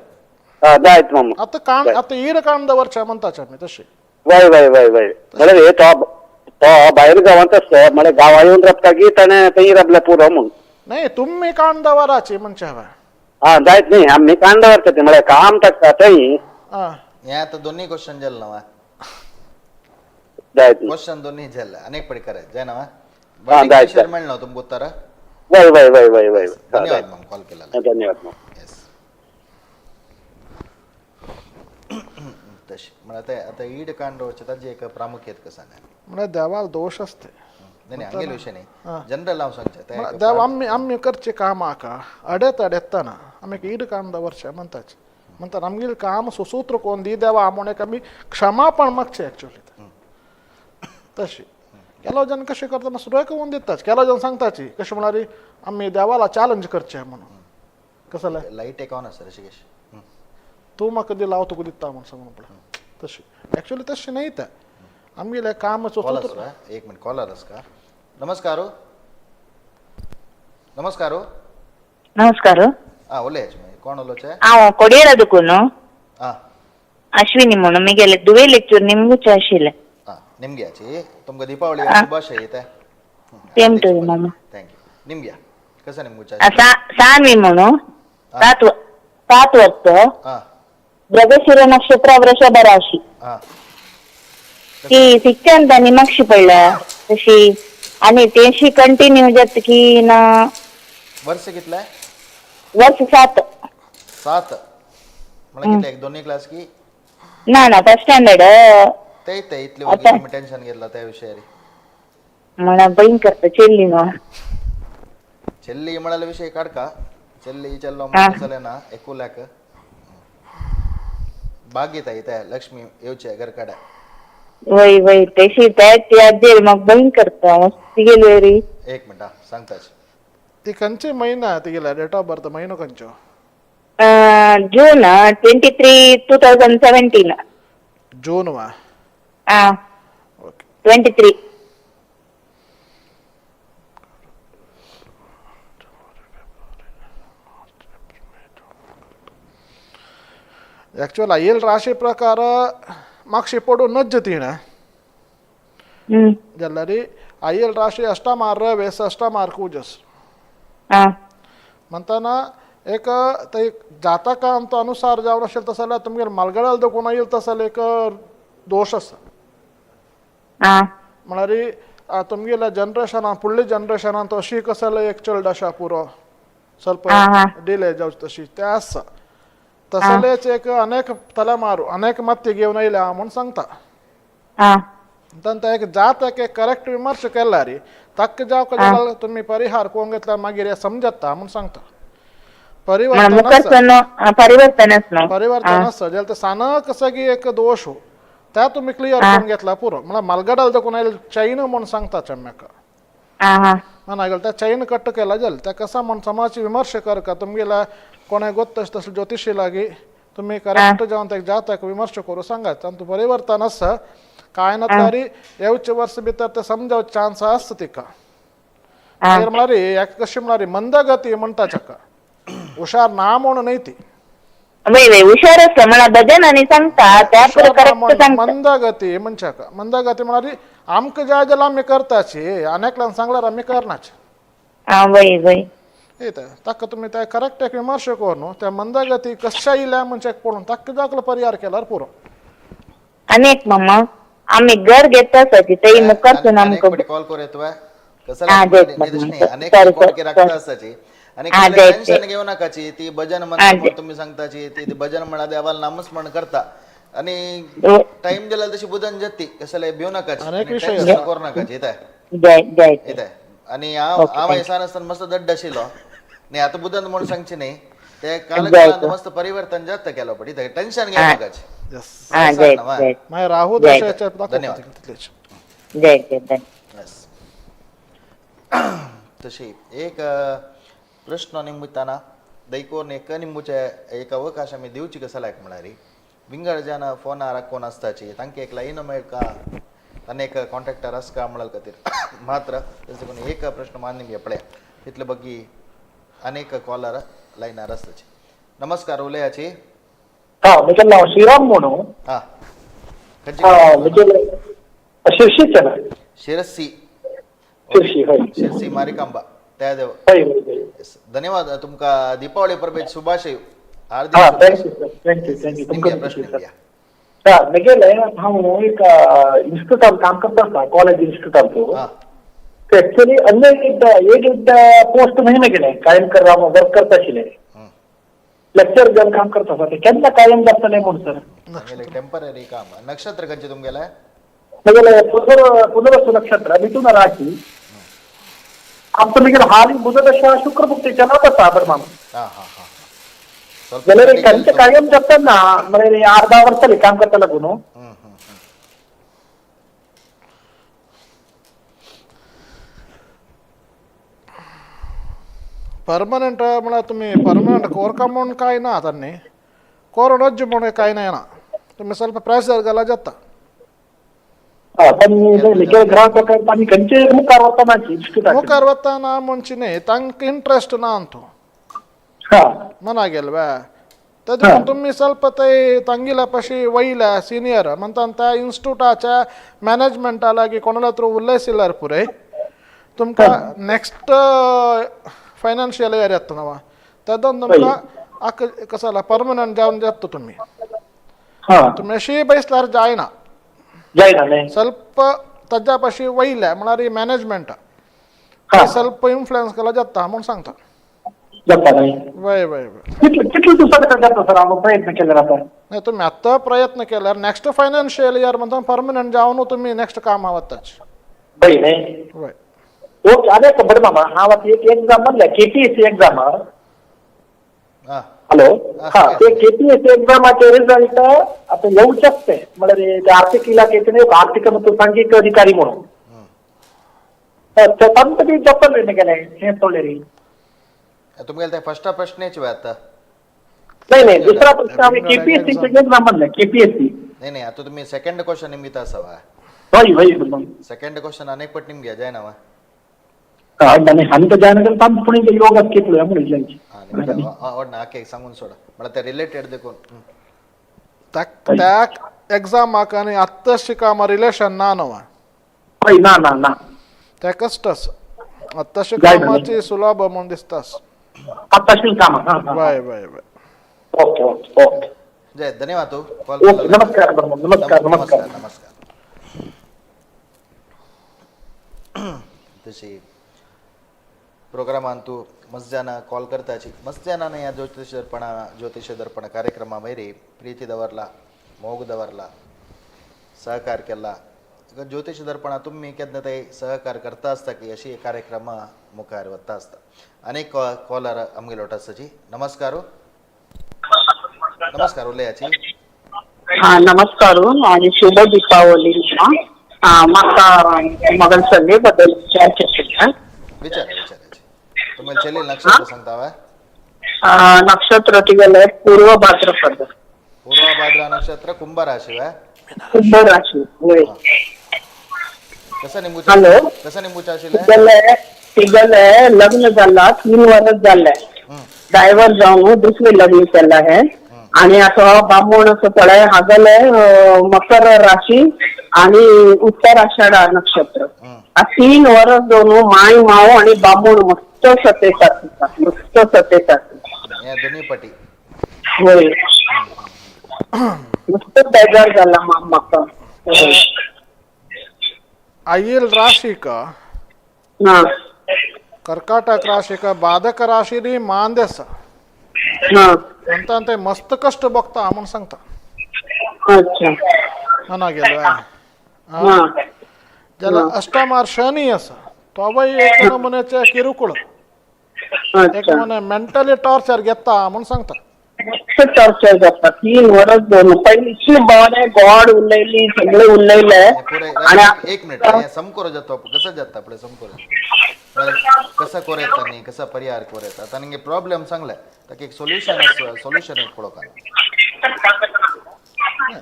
हा जायत मामा. आतां काण आतां ईर काण दवरचें म्हणटाचे आमी तशी. वय वय वय वय म्हळ्यार हे तो तो भायर गांवांत आसता म्हळ्यार गांवा येवन राबता की ताणें थंय राबल्या पुरो म्हूण. नाही तुम्ही काण दवराची म्हणचे हांवें. हा जायत न्ही आमी काण दवरता ते म्हळ्यार काम ताका थंय. आं हे आतां दोन्ही क्वेश्चन जालें ना वा जायत. क्वेश्चन दोन्ही जालें अनेक पडी करायचं जाय ना वा हा, जायत, जायत. मेळना तुमकां उत्तर. वय वय वय वय वय. हा, धन्यवाद जायत. मग कॉल केला. धन्यवाद मामा. येस तशी म्हळ्यार ते आतां ईड कांड दवरचें ताजी एक प्रामुख्यत कसं नाही. म्हळ्यार देवाक दोश आसते. नाही नाही हांगेले विशय न्ही जनरल हांव सांगचें तें म्हळ्यार एक देव आमी आमी करचें काम आका अडेत अडेतना आमी ईड काण दवरचें म्हणटाचे म्हणटात आमगेलें काम सुसूत्र कोण दी देवा म्हूण एक आमी क्षमापण मागचें एक्चुअली तशी. केलो जण कशें करता मातसो सुरय करून दिताच केलो जण सांगताची कशें म्हळ्यार आमी देवाला चॅलेंज करचें म्हणून कसलें लायट एक ऑन आसा ऋषिकेश. तूं म्हाका दिला हांव तुका दिता म्हूण सांगून पळय तशी एक्चुअली तशें न्ही तें आमगेलें काम कॉल सुसूत्र. आसा एक मिनिट कॉलर आसा का. नमस्कार हो. नमस्कार हो. नमस्कार. आं उलयाचे मागीर कोण उलोवचें. हांव कोडियरा दुकून आं अश्विनी म्हणून मिगेले दुवे लेक्चर निमगुचे आशिल्लें. आं निमग्याची तुमकां दीपावली शुभाशय येता. सेम टू you मामा. Thank you. निमग्या कसं निमगुच्या. सान्वी म्हणून 7 वर्ष आं मृगशिर नक्षत्र वृषभ राशी. आं ती शिक्षण निमक्षी पडल्या तशी आणि तेशी कंटिन्यू जात की ना. वर्ष कितलें. वर्ष 7. 7 म्हळ्यार कितले एक दोन्ही क्लास की. ना ना फर्स्ट स्टँडर्ड. ते ते इतले आता. तुम्ही टेन्शन घेतला त्या विषयारी. म्हणा बहीण करता चेल्ली न्हू. चेल्ली म्हळ्यार विषय काडका चेल्ली चेल्लो हा. चले ना एकुल्याक भाग्यता येता लक्ष्मी येवचे घर काडा. वय वय तशी ती आजेर मग बहीण करता मस्त गेली रे. एक मिनिट हा सांगताच. ती खंयचे म्हयना तिगेल्या डेट ऑफ बर्थ म्हयनो खंयचो. जून 23 2017. जून वा. हा ओके 23. ॲक्च्युअल आयल राशी प्रकार मागशी पडून नज्ज तिणें जाल्यार आयल राशी अष्टमार वेस अष्टमार कुजस म्हणताना एक ते जातकांत अनुसार जावन अशें तसं जाल्यार तुमगेर मालगडाल दखून येयल तसो जाल्यार एक दोश आसा. म्हळ्यार तुमगेल्या जनरेशनान फुडल्या जनरेशनान अशी कसले एक चेडूं आसा पुरो ಸ್ವಲ್ಪ डिले जावची तशी ते आसा तसलेच एक अनेक तलेमारू अनेक मत्ती घेवन येयल्या म्हूण सांगता. तांकां एक जात एक करेक्ट विमर्श केल्यार ताका जावं जाल्यार तुमी परिहार करूंक घेतल्यार मागीर हें समजता म्हूण सांगता. परिवर्तन परिवर्तन परिवर्तन आसा जाल्यार ते सान कसो एक दोश हो त्या तुमी क्लियर करून घेतला पुरो. म्हळ्यार मालगडाल देखून आयले चैन म्हूण सांगता म्हाका. हा मना त्या चैन कट केला जाल त्या कसा म्हण समाजची विमर्श कर का तुमगेला कोणा गोत तसं ज्योतिषी लागी तुम्ही करेक्ट जावन ताका जाता विमर्श करू सांगात आनी तूं परिवर्तन आसा काय ना तरी येवचे वर्स भितर ते समजावचे चान्स आसता तिका. मागीर म्हळ्यार हेका कशी म्हळ्यार मंदगती म्हणटा ताका, हुशार ना म्हणून न्हय ती. वय वय हुशार आसता म्हणल्यार भजन आनी सांगता त्या पुरो करेक्ट सांगता. मंदगती मनशाक मंदगती म्हळ्यार आमकां जाय जाल्यार आमी करताची, आनी एकल्यान सांगल्यार आमी करनाची. आं वय वय येता ताका तुमी ते करेक्ट एक विमर्श कर न्हू, त्या मंदगती कशा येयल्या मनशाक पळोवन ताका दाखलो परिहार केल्यार पुरो. आनी एक मामा आमी घर घेता आसा तेय मुखारसून आमकां कॉल कर येतो कसं अनेक राखता आसाची आणि टेन्शन घेऊ नकाची. ती भजन म्हणता तुम्ही सांगताची ती भजन म्हणा देवाला नामस्मरण करता आणि टाइम दिला तशी बुधन जाती, कसं भिवू नकाची, टेन्शन करू नकाची. येत आहे आणि हांव सान आसतना मस्त दड्ड आशिल्लो न्ही, आतां बुधन म्हणून सांगची न्ही, ते काल मस्त परिवर्तन जाता केलो, पण टेन्शन घेऊ नकाची. मागीर राहू दशेच्या धन्यवाद. तशी एक प्रश्न निमित्ताना दैकोन एक निंबूचे एक अवकाश आमी दिवची कसो लायक म्हळ्यार विंगड जाण फोनार कोण आसताची तांकां एक लायन मेळका, तांणी एक कॉन्ट्रॅक्टर आसका म्हळ्यार खातीर मात्र तशें करून एक प्रश्न मान निमगे पळया तितले बगी अनेक कॉलर लायनार आसताची. नमस्कार, उलयाची. हा म्हजें नांव श्रीराम म्हणून. हा म्हजें शिर्शीचें. शिरसी. शिर्शी हय, शिरसी मारिकांबा त्या देव. धन्यवाद तुमका, दीपावली परबेच शुभाशय. हार्दिक प्रश्न. म्हगेलें हांव एक इन्स्टिट्यूटान काम करता आसा, कॉलेज इन्स्टिट्यूटान. तो एक्चुअली अन्य एक पोस्ट न्हय म्हगेलें, कायम कर वर्क करता आशिल्लें, लेक्चर घेवन काम करता आसा, ते केन्ना कायम जातलें म्हूण सर. टेंपररी काम. नक्षत्र खंयचें तुमगेलें? म्हगेलें पुनर्वसु नक्षत्र, मिथुन राशी. आमचो मागीर हाली बुधदशा शुक्र मुक्ती चलत आसा बरें मामा. जाल्यार खंयचें कायम जाता ना, म्हळ्यार 8-10 वर्सां जालीं काम करता लागून न्हू. परमनंट म्हळ्यार तुमी परमनंट कोरका म्हूण कांय ना तांणी, कोरोन म्हूण कांय ना, तुमी ಸ್ವಲ್ಪ प्रेशर घाला जाता. मुखार वतना म्हणची न्ही, तांकां इंट्रस्ट ना अंतू मना गेल वे. तेदून तुमी ಸ್ವಲ್ಪ ते तांगेल्या पशी वयल्या सिनियर म्हणटा त्या इन्स्टिट्यूटाच्या मॅनेजमेंटा लागीं कोणाला थ्रू उलयशिल्यार पुरय तुमकां नेक्स्ट फायनान्शियल इयर येता नवा, तेदोन तुमकां कसो जाला परमनंट जावन जाता तुमी. तुमी अशी बैसल्यार जायना, ಸ್ವಲ್ಪ ताज्या पाशी वयल्या म्हळ्यार मॅनेजमेंटा ಸ್ವಲ್ಪ इन्फ्लुएन्स केला जाता म्हूण सांगता. वय वय वय कितले दिवसात जाता सर हांव प्रयत्न केल्यार आतां? नाही तुमी आतां प्रयत्न केल्यार नेक्स्ट फायनान्शियल इयर म्हणटा परमनंट जावन तुमी नेक्स्ट कामा वताच. वय न्ही? वय. ओके. आनी एक बरें मामा, हांव आतां एक एग्जाम म्हणल्या केपीएससी एग्जाम. हॅलो. हा, ते केपीएससी एग्जामाचे रिझल्ट आतां येवचेच ते, म्हळ्यार ते आर्थिक इलाखेचे न्ही, आर्थिक ಮತ್ತು सांघिक अधिकारी म्हणून ते तांकां बी जातलें गेलें हें सोडलें. तुमगेले ते फर्स्ट प्रश्नेच वे आता? नाही नाही, दुसरा प्रश्न आमी केपीएससी एग्जाम म्हणलें, केपीएससी. नाही नाही, आता तुम्ही सेकंड क्वेश्चन निमगिता आसा. हय हय. सेकंड क्वेश्चन अनेक पट निमगे जायना वा? आनी जायना जाल्यार तांकां फुडें योग केपलो म्हणून. आवडना सांगून सोडा म्हळ्यार ते रिलेटेड देखून. त्या एग्जामाक आनी आत्तां कामा रिलेशन ना न्हू. हय, ना ना ना, ते कश्टच आत्ताशी कामाची सुलभ म्हूण दिसतास आत्ताशी कामां. वय वय वय. Okay okay okay. जय, धन्यवाद. कॉल. नमस्कार नमस्कार नमस्कार नमस्कार. तशी प्रोग्रामान तू मस्जाना कॉल करताची मस्जाना ह्या ज्योतिष दर्पण ज्योतिष दर्पण कार्यक्रमा वयरी प्रीती दवरला, मोग दवरला, सहकार केला. ज्योतिष दर्पणा तुम्ही केन्ना ते सहकार करता आसता की अशी कार्यक्रमा मुखार वता आसता. अनेक कॉलर आमगेलो आसाची. नमस्कार. नमस्कार, उलयाची. हा नमस्कार, माझी शुभ दीपावली. म्हाका मगल सल्ले बद्दल विचारचें आशिल्लें. विचारा विचाराची तुम्ही छेल्ली नक्षत्र सांगता हवे. नक्षत्र तिगेले पूर्व भाद्रपद. पूर्व भाद्रा नक्षत्र कुंभ राशी वे. कुंभ राशी वय. कसं निंबू? हॅलो. कसं निंबूचा आशिल्लें? तिगेले तिगेले लग्न जाला 3 वर्स जाल्ले. ड्रायव्हर जावन दुसरें लग्न केलां हे आणि आता बामण असं पळय हागले मकर राशी आणि उत्तर आषाढा नक्षत्र. 3 वर्स दोन माय माव आणि बामण मस्त सतेतात, मस्त सतेतात. हे दोन्ही पटी. होय, मस्त बेजार झाला म्हाका. आईल राशीक हा कर्काटक राशीक बाधक राशी मांदेस हा ಅಂತ ಅಂತ मस्त कष्ट बघता म्हणून सांगता. अच्छा. मना गेलो. हा ज्याला अष्टमार शनी असा तोवय एक नमुन्याचे किरकोळ एक अच्छा नमुने मेंटली टॉर्चर घेता म्हणून सांगता. मस्त टॉर्चर जाता 3 वर्स दोन पहिले इतले बरे गोड उलयली सगळे उलयले. पुरे आणि एक मिनिट हे समकोर जातो कसं जाता आपलं समकोर कसं कोर येता न्ही कसं परिहार कोर येता आता निगे प्रॉब्लेम सांगले ताका एक सोल्युशन सोल्युशन एक पळोवंक.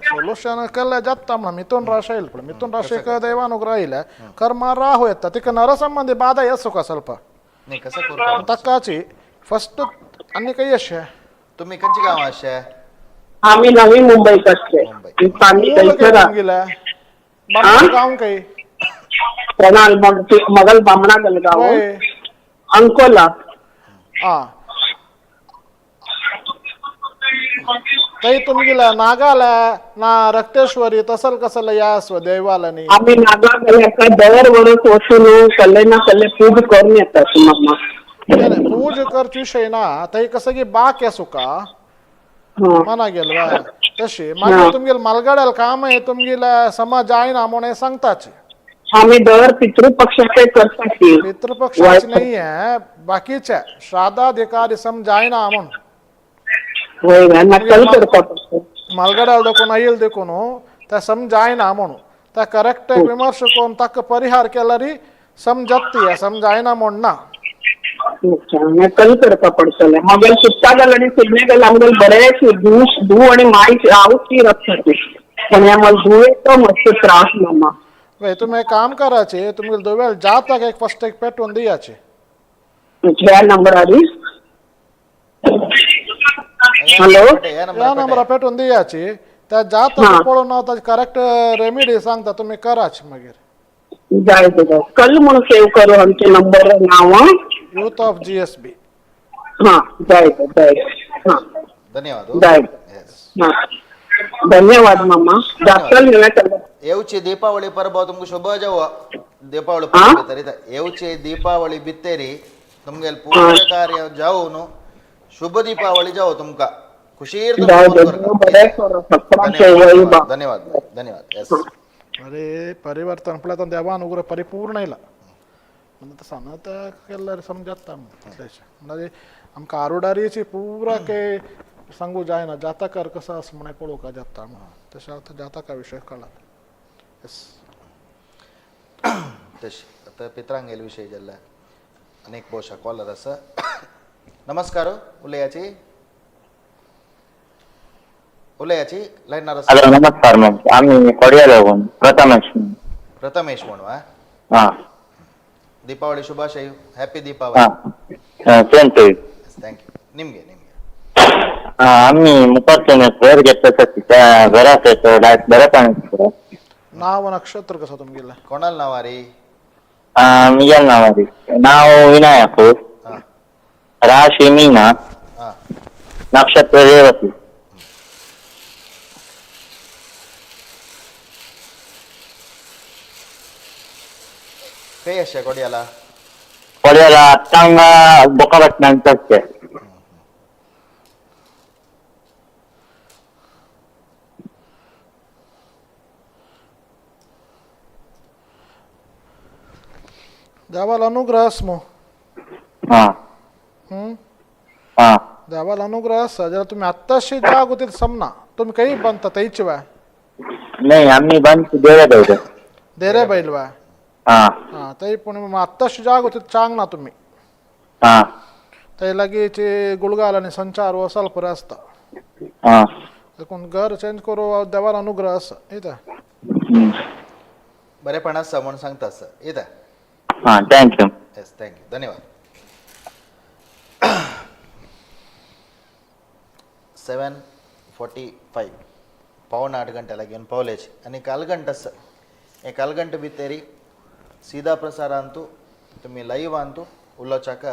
सोल्युशन केल्लें जाता म्हणून मिथून राशी येईल पण मिथून राशीक दैवानुग्रह येयले कर्मा राहू येता तिका नरसंबंधी बाधा येस तुका ಸ್ವಲ್ಪ. न्ही कसं कोरता तक्काची फस्ट आनी काही अशें तुम्ही खंयची गांव आशे? आम्ही नवी मुंबईत असते. मुंबई. आम्ही मूळ थंयसर गेले गांव काही प्रणाल मगल बामणा गाव वय अंकोला. आ तई तुमगेला नागाला ना रक्तेश्वरी तसल कसल या देवाला न्ही. आम्ही नागा गेल्या दर वरस वचून कल्ले ना कल्ले पूज करून येतात मामा. नाही, पूज करच विषय ना तई कसं की बाक सुका मना गेल तशी मागीर तुमगेल मालगाड्याला काम आहे तुमगेला समाज जायना म्हणून सांगताच. आम्ही दर पितृपक्षाचे करतात. पितृपक्षाच नाही आहे बाकीच्या श्राद्धाधिकारी सम जायना म्हणून मालगाड्याला देखून आईल देखून त्या समजायना म्हणून त्या करेक्ट विमर्श करून ताका परिहार केला री समजत समजायना म्हण ना. कल करता पडतले मगेल सुट्टा गेल आणि सिडने गेल आमगेल बरेच धू आणि माय हांव ती रक्षते पण ह्या मला धुवेचो मस्त त्रास मामा. वय तुम्ही एक काम करायचे तुमगे दोवेळ जाताक एक फर्स्ट एक पेटवून दियाचे. ह्या नंबरारी हॅलो ह्या नंबरा पेटवून दियाची त्या जाता पळोवन हांव ताजी करेक्ट रेमेडी सांगता तुम्ही कराच मागीर. जाय जाय कल म्हणून सेव करू आमचे number now youth of GSB. हा जाय जाय हा धन्यवाद. जाय हा धन्यवाद मामा. जातल येवची दीपावली परब तुमकां शुभ जावो. दीपावली परब भितर येवची दीपावली भितर तुमगेल पूजा कार्य जावन शुभ दीपावली जावो तुमकां खुशीर. धन्यवाद धन्यवाद धन्यवाद. येस. अरे परिवर्तन म्हटल्यार देवानुग्रह परिपूर्ण येयला म्हणजे सांगत केल्यार समजता म्हणजे आमकां आरुडारीची पुरा काही सांगू जायना जातकार कसं आसा म्हण पळोवंक जाता म्हणून तशें आतां जातका विशय कळ्ळा. येस. तशी आतां पित्रांगेल विशय जाल्ले अनेक भोवशा कॉलर आसा. नमस्कार उलयाची उलयाची लायनार आसा. हॅलो नमस्कार मॅम, आम्ही कोडियाला प्रथमेश. प्रथमेश म्हणून. हा Deepawali शुभाशय. Happy Deepavali. Same to you. Thank you. निमगे निमगे आम्ही मुखारच्यान घर घेतलं त्या घरात लायक बरें. नाव नक्षत्र कसं तुमगेलें? कोणाल नाव रे? मिगेल नाव रे, नाव विनायक, राशी मीना, नक्षत्र रेवती. खंय अशें कोडियाला? कोडियाला आत्तांगा बोकापटनांत आसचे. देवाला अनुग्रह मग. हा हा देवाला अनुग्रह आसा जाल्यार तुमी आत्ताशी जाग होती समना तुमी खंय बांदता थंयच वा? नाही आम्ही बांधतो देरे बैल. देरे बैल वा? हा. हां तै पूण आत्ताशी जाग होती चांग ना तुम्ही. हा. तै लागीच गुळगाल आनी संचार हो स्वल्प आसता. हा. देखून घर चेंज करू देवान अनुग्रह आसा येता. बरेपण आसा म्हूण सांगता आसा येता. हा, thank you. Yes, thank you, धन्यवाद. 7:45 7:45 गंटे घेवन पावलेच आनी कालगंट आसा. हे कालगंट भितरी सीधा प्रसारांतू तुमी लायव्हांतू उलोवच्याक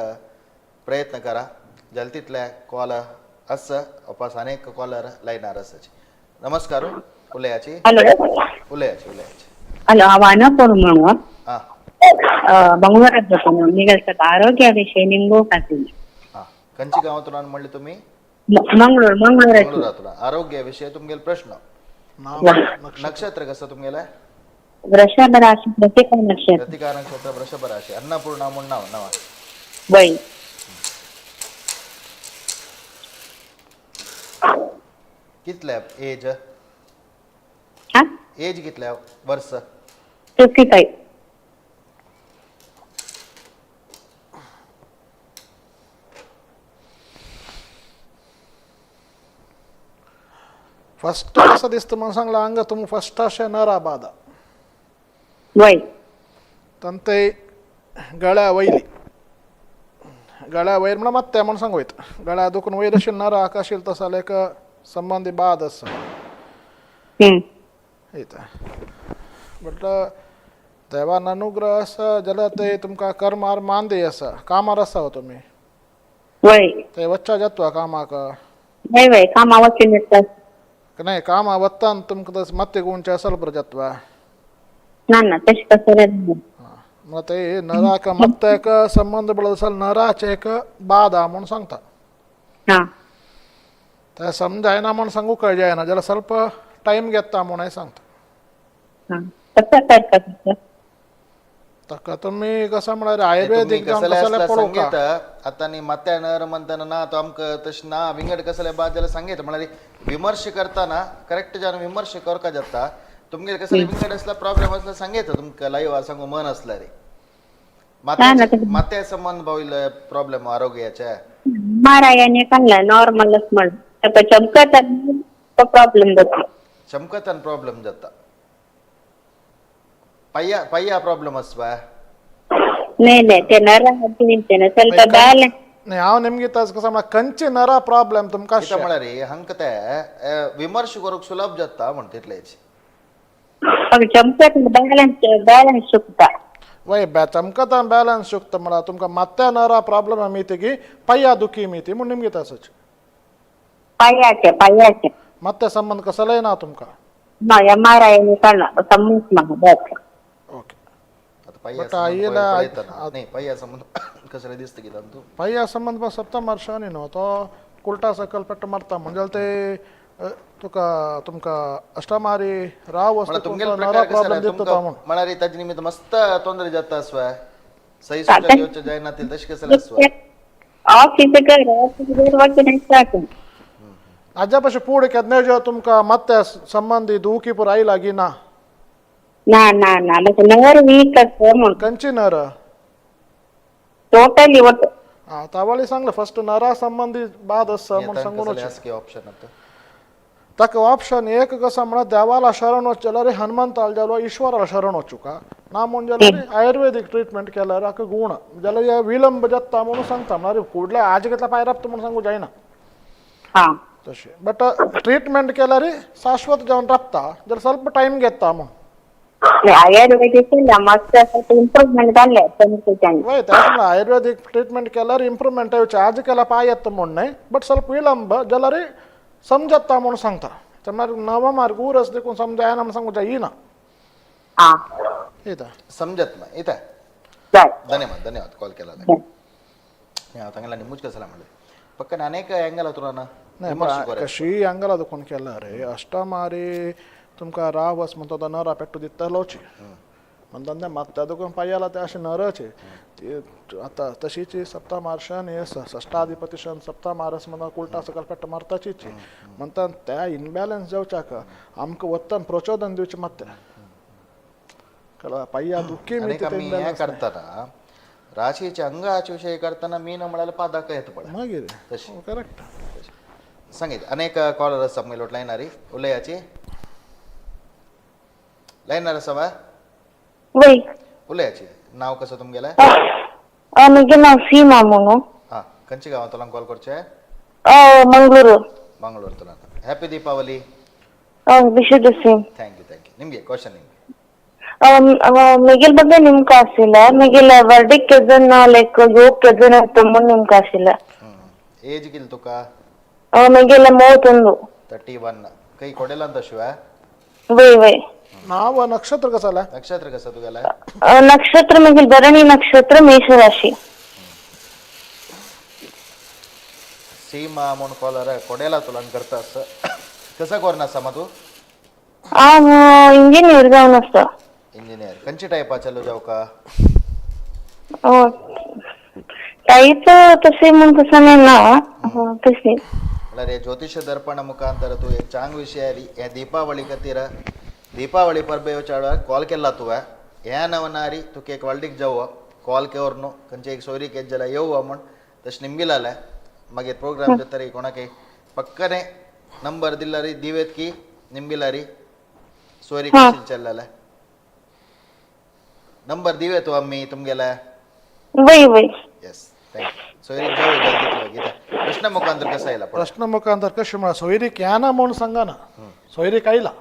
प्रयत्न करा. जाले तितले कॉल आसा अपास अनेक कॉलर लायनार आसाची. नमस्कार, उलयाची. हॅलो. उलयाची उलयाची. हॅलो, हांव अनपूर्ण म्हणून हां. मंगळूरात जाता निघाल आरोग्या विषयी निमगो खातीर. हां, खंयच्या गांवांतल्यान म्हणले तुमी? मंगळूर, मंगळूराची. मंगळूरातून. आरोग्य विषय तुमगेले प्रश्न. नक्षत्र कसं तुमगेले? वृषभ राशी, प्रतिका नक्षत्र. प्रतिका नक्षत्र, वृषभ राशी. अन्नपूर्णा म्हूण नाव नाव. वय. कितले एज? हा. एज कितले वर्स? 55. फर्स्ट कसं दिसतं म्हणून सांगला अंग तुम फर्स्ट अशें नरा बादा. वय. तंते गळ्या वयली गळ्या वयर म्हणल्यार मात्या म्हणून सांगू येत गळ्या दुखून वयर अशी नरा आकाशील तसो एक संबंधी बाद आसा. येता बट देवान अनुग्रह आसा जाल्यार ते तुमकां कर्मार मांदी आसा, कामार आसा हो तुमी. वय. ते वच्चा जाता कामाक? वय वय, कामा वचून येता. नाही कामा वत्ता तुमकां तस मात्ते गुंचे असल बरं जाता. ना ना, तशें कसं. मग ते नराक मत्त्याक संबंध पडत असेल नराचे एक बाधा म्हणून सांगता. हा. ते समजायना म्हणून सांगू कळ जायना जाल्यार ಸ್ವಲ್ಪ टायम घेता म्हणून सांगता. कसं करता? ताका तुमी कसं म्हळ्यार तुम्ही आयुर्वेदीक जावन कसले कसलें आसल्यार पळोवका. सांगीत आतां न्ही मात्या नर म्हणतना ना तो आमकां तशें ना विंगड कसले बाद जाल्यार सांगीत म्हळ्यार विमर्श करतना करेक्ट जावन विमर्श करका जाता. तुमगेर कसले विंगड आसल्यार प्रॉब्लेम आसल्यार सांगीत तुमकां लायव्ह सांगू मन आसल्यार. मात्या संबंद पाविल्ले प्रॉब्लेम आरोग्याचे. मारायाने सांगला नॉर्मलच म्हण ताका चमकता तो प्रॉब्लेम जाता. चमकतान प्रॉब्लेम जाता. पय्या पय्या प्रॉब्लेम आसपा. नाही नाही, ते नरा ना ಸ್ವಲ್ಪ ಬ್ಯಾಲೆನ್ಸ್. नाही हांव नेमकी तस कसं म्हळ्यार खंयची नरा प्रॉब्लेम तुमकां कितें म्हळ्यार हांकां ते विमर्श करूंक सुलभ जाता म्हण तितलेच. चमकत बॅलन्स बॅलन्स चुकता. वय चमकता बॅलन्स चुकता म्हळ्यार तुमकां मात्या नरा प्रॉब्लेम मिती की पय्या दुखी मिती म्हूण निमगी तसोच. पायाचे पायाचे. मात्या संबंध कसलोय ना तुमकां. ना, एम आर I काडला संबंद म्हाका बरें. ओके. आतां पय्या But संबंध आईला- पळयतना न्ही पय्या संबंध कसले दिसता कितें तूं? पय्या संबंध सप्तम वर्षांनी न्हू तो कुलटा सकल पेट्ट मारता म्हणजे ते तुका तुमकां अष्टमारी राव म्हळ्यार वस्तू तुमगेले नरा प्रकार प्रॉब्लेम कसले दिता तो तुमकां म्हूण. म्हळ्यार ताजे निमित्त मस्त तोंदरे जाता आसवा सही सुचा घेवचे जायना ते तशें कसले आसवा. ऑफिस कर ऑफिस वचून येता. हाज्या पशी फुडें केन्नाय जेवा तुमकां मात्या संबंदी दुखी पुरो आयला की ना? ना ना ना, मातशें नर वीक आसा म्हूण. खंयची नर? टोटली वता. आं तावळी सांगलें फर्स्ट नरा संबंदी बाद आसा म्हूण सांगून कसले आसा की ऑप्शन आतां? ताका ऑप्शन एक कसं म्हळ्यार देवाला शरण वचचें जाल्यार हनुमंताला जाल्यार ईश्वराला शरण वचूका ना म्हूण जाल्यार आयुर्वेदीक ट्रिटमेंट केल्यार हाका गूण जाल्यार हे विलंब जाता म्हणून सांगता. म्हळ्यार फुडल्या आज घेतल्या पाय राबता म्हणून सांगू जायना. हा. तशें बट ट्रिटमेंट केल्यार शाश्वत जावन राबता जाल्यार ಸ್ವಲ್ಪ टायम घेता म्हूण. आयुर्वेदीक केल्या मस्त इम्प्रुवमेंट जाल्लें चमकेच्यान. वय तेच म्हणल्यार आयुर्वेदीक ट्रिटमेंट केल्यार इम्प्रुवमेंट येवचें आज केल्यार पांय येता म्हूण न्हय बट ಸ್ವಲ್ಪ विलंब जाल्यार समजता म्हणून सांगता. म्हळ्यार नवो मार्ग उरस देखून समजायना म्हणून सांगू जायना. हा. येता समजत ना येता. जाय. धन्यवाद धन्यवाद कॉल केला. हांव तांगेला निमूच कसला म्हणलें पक्कन अनेक अँगल तुला नाही विमर्श पण करूया. कशी अँगल दुखून केला रे अष्टमारी तुमकां राव वस म्हणटा तो नरा पेट्टू दितलोच म्हणटा ते मात्या दुखून पायाला ते अशें नरच ती आतां तशीच सप्तमार्शन हे षष्ठाधिपती शन सप्तमारस म्हणटा कुलटा सकल पेट्ट मारताचीच म्हणटा त्या इनबॅलन्स जावच्याक आमकां वत्तन प्रचोदन दिवचें मात्या. कळवा पाय्या दुःखी आणि मी आम्ही हे करताना राशीचे अंगाचे विषय करताना मी न म्हणाला पादाक येत पडा मागीर तशी. करेक्ट. सांगित अनेक कॉलर आसा मुगेलो लायनारी उलयाची लायनार आसा वा वय. उलयाची नाव कसं तुमगेलें? म्हगे नांव सीमा म्हणून. हां, खंयच्या गांवांतल्यान कॉल करचे? Mangalore. Mangalore. Happy Deepavali. Wish the same. Thank you thank you. ನಿಮಗೆ ಕ್ವಶನ್ ನಿಮಗೆ. ಮಿಗಿಲ್ ಬಗ್ಗೆ ನಿಮ್ ಕಾಸಿಲ್ಲ ಮಿಗಿಲ್ ವರ್ಡಿಕ್ ಕೆಜನ್ ಲೈಕ್ ಯೋಗ್ ಕೆಜನ್ ತುಂಬ ನಿಮ್ ಕಾಸಿಲ್ಲ. ಏಜ್ ಗಿಲ್ ತುಕ? ಮಿಗಿಲ್ 31. 31. ಕೈ ಕೊಡೆಲ್ಲ ಅಂತ ಶಿವ. Y Y. ನಾವ ನಕ್ಷತ್ರ ಕಸಲ? ನಕ್ಷತ್ರ ಕಸ ತುಗಲ್ಲ? ನಕ್ಷತ್ರ ಮಿಗಿಲ್ ಭರಣಿ ನಕ್ಷತ್ರ, ಮೇಷರಾಶಿ. ಸೀಮಾ म्हूण कॉलर ಕೊಡೆಲ ತುಲನ್ करता आसा. कसं कोरना आसा तूं? हांव इंजिनियर जावन आसा. इंजिनियर खंयचे टायपा चलो जावं का? टायप तशें म्हूण तसं ना, तशें. म्हळ्यार हे ज्योतिष दर्पण मुखांतर तूं एक चांग विशय हे दीपावळी खातीर दीपावळी परबे येवच्या कॉल केला तुवें. हे नवनारी तुका एक वल्डीक जावो कॉल केवर न्हू खंयचे एक सोयरीक येत जाल्यार येवो म्हूण तशें निमगिलालें. मागीर प्रोग्राम जातरी कोणाकय पक्कने नंबर दिल्यारी दिवेत की निमगिलारी सोयरीक कशी चल्लाले नंबर दिवे तू आम्ही तुमगेले. वय वय. येस thank you. सोयरीक जावं जल्दी गीता प्रश्न मुखांतर कसं येयला? प्रश्न मुखांतर कशें म्हळ्यार सोयरीक येना म्हूण सांगना, सोयरीक आयला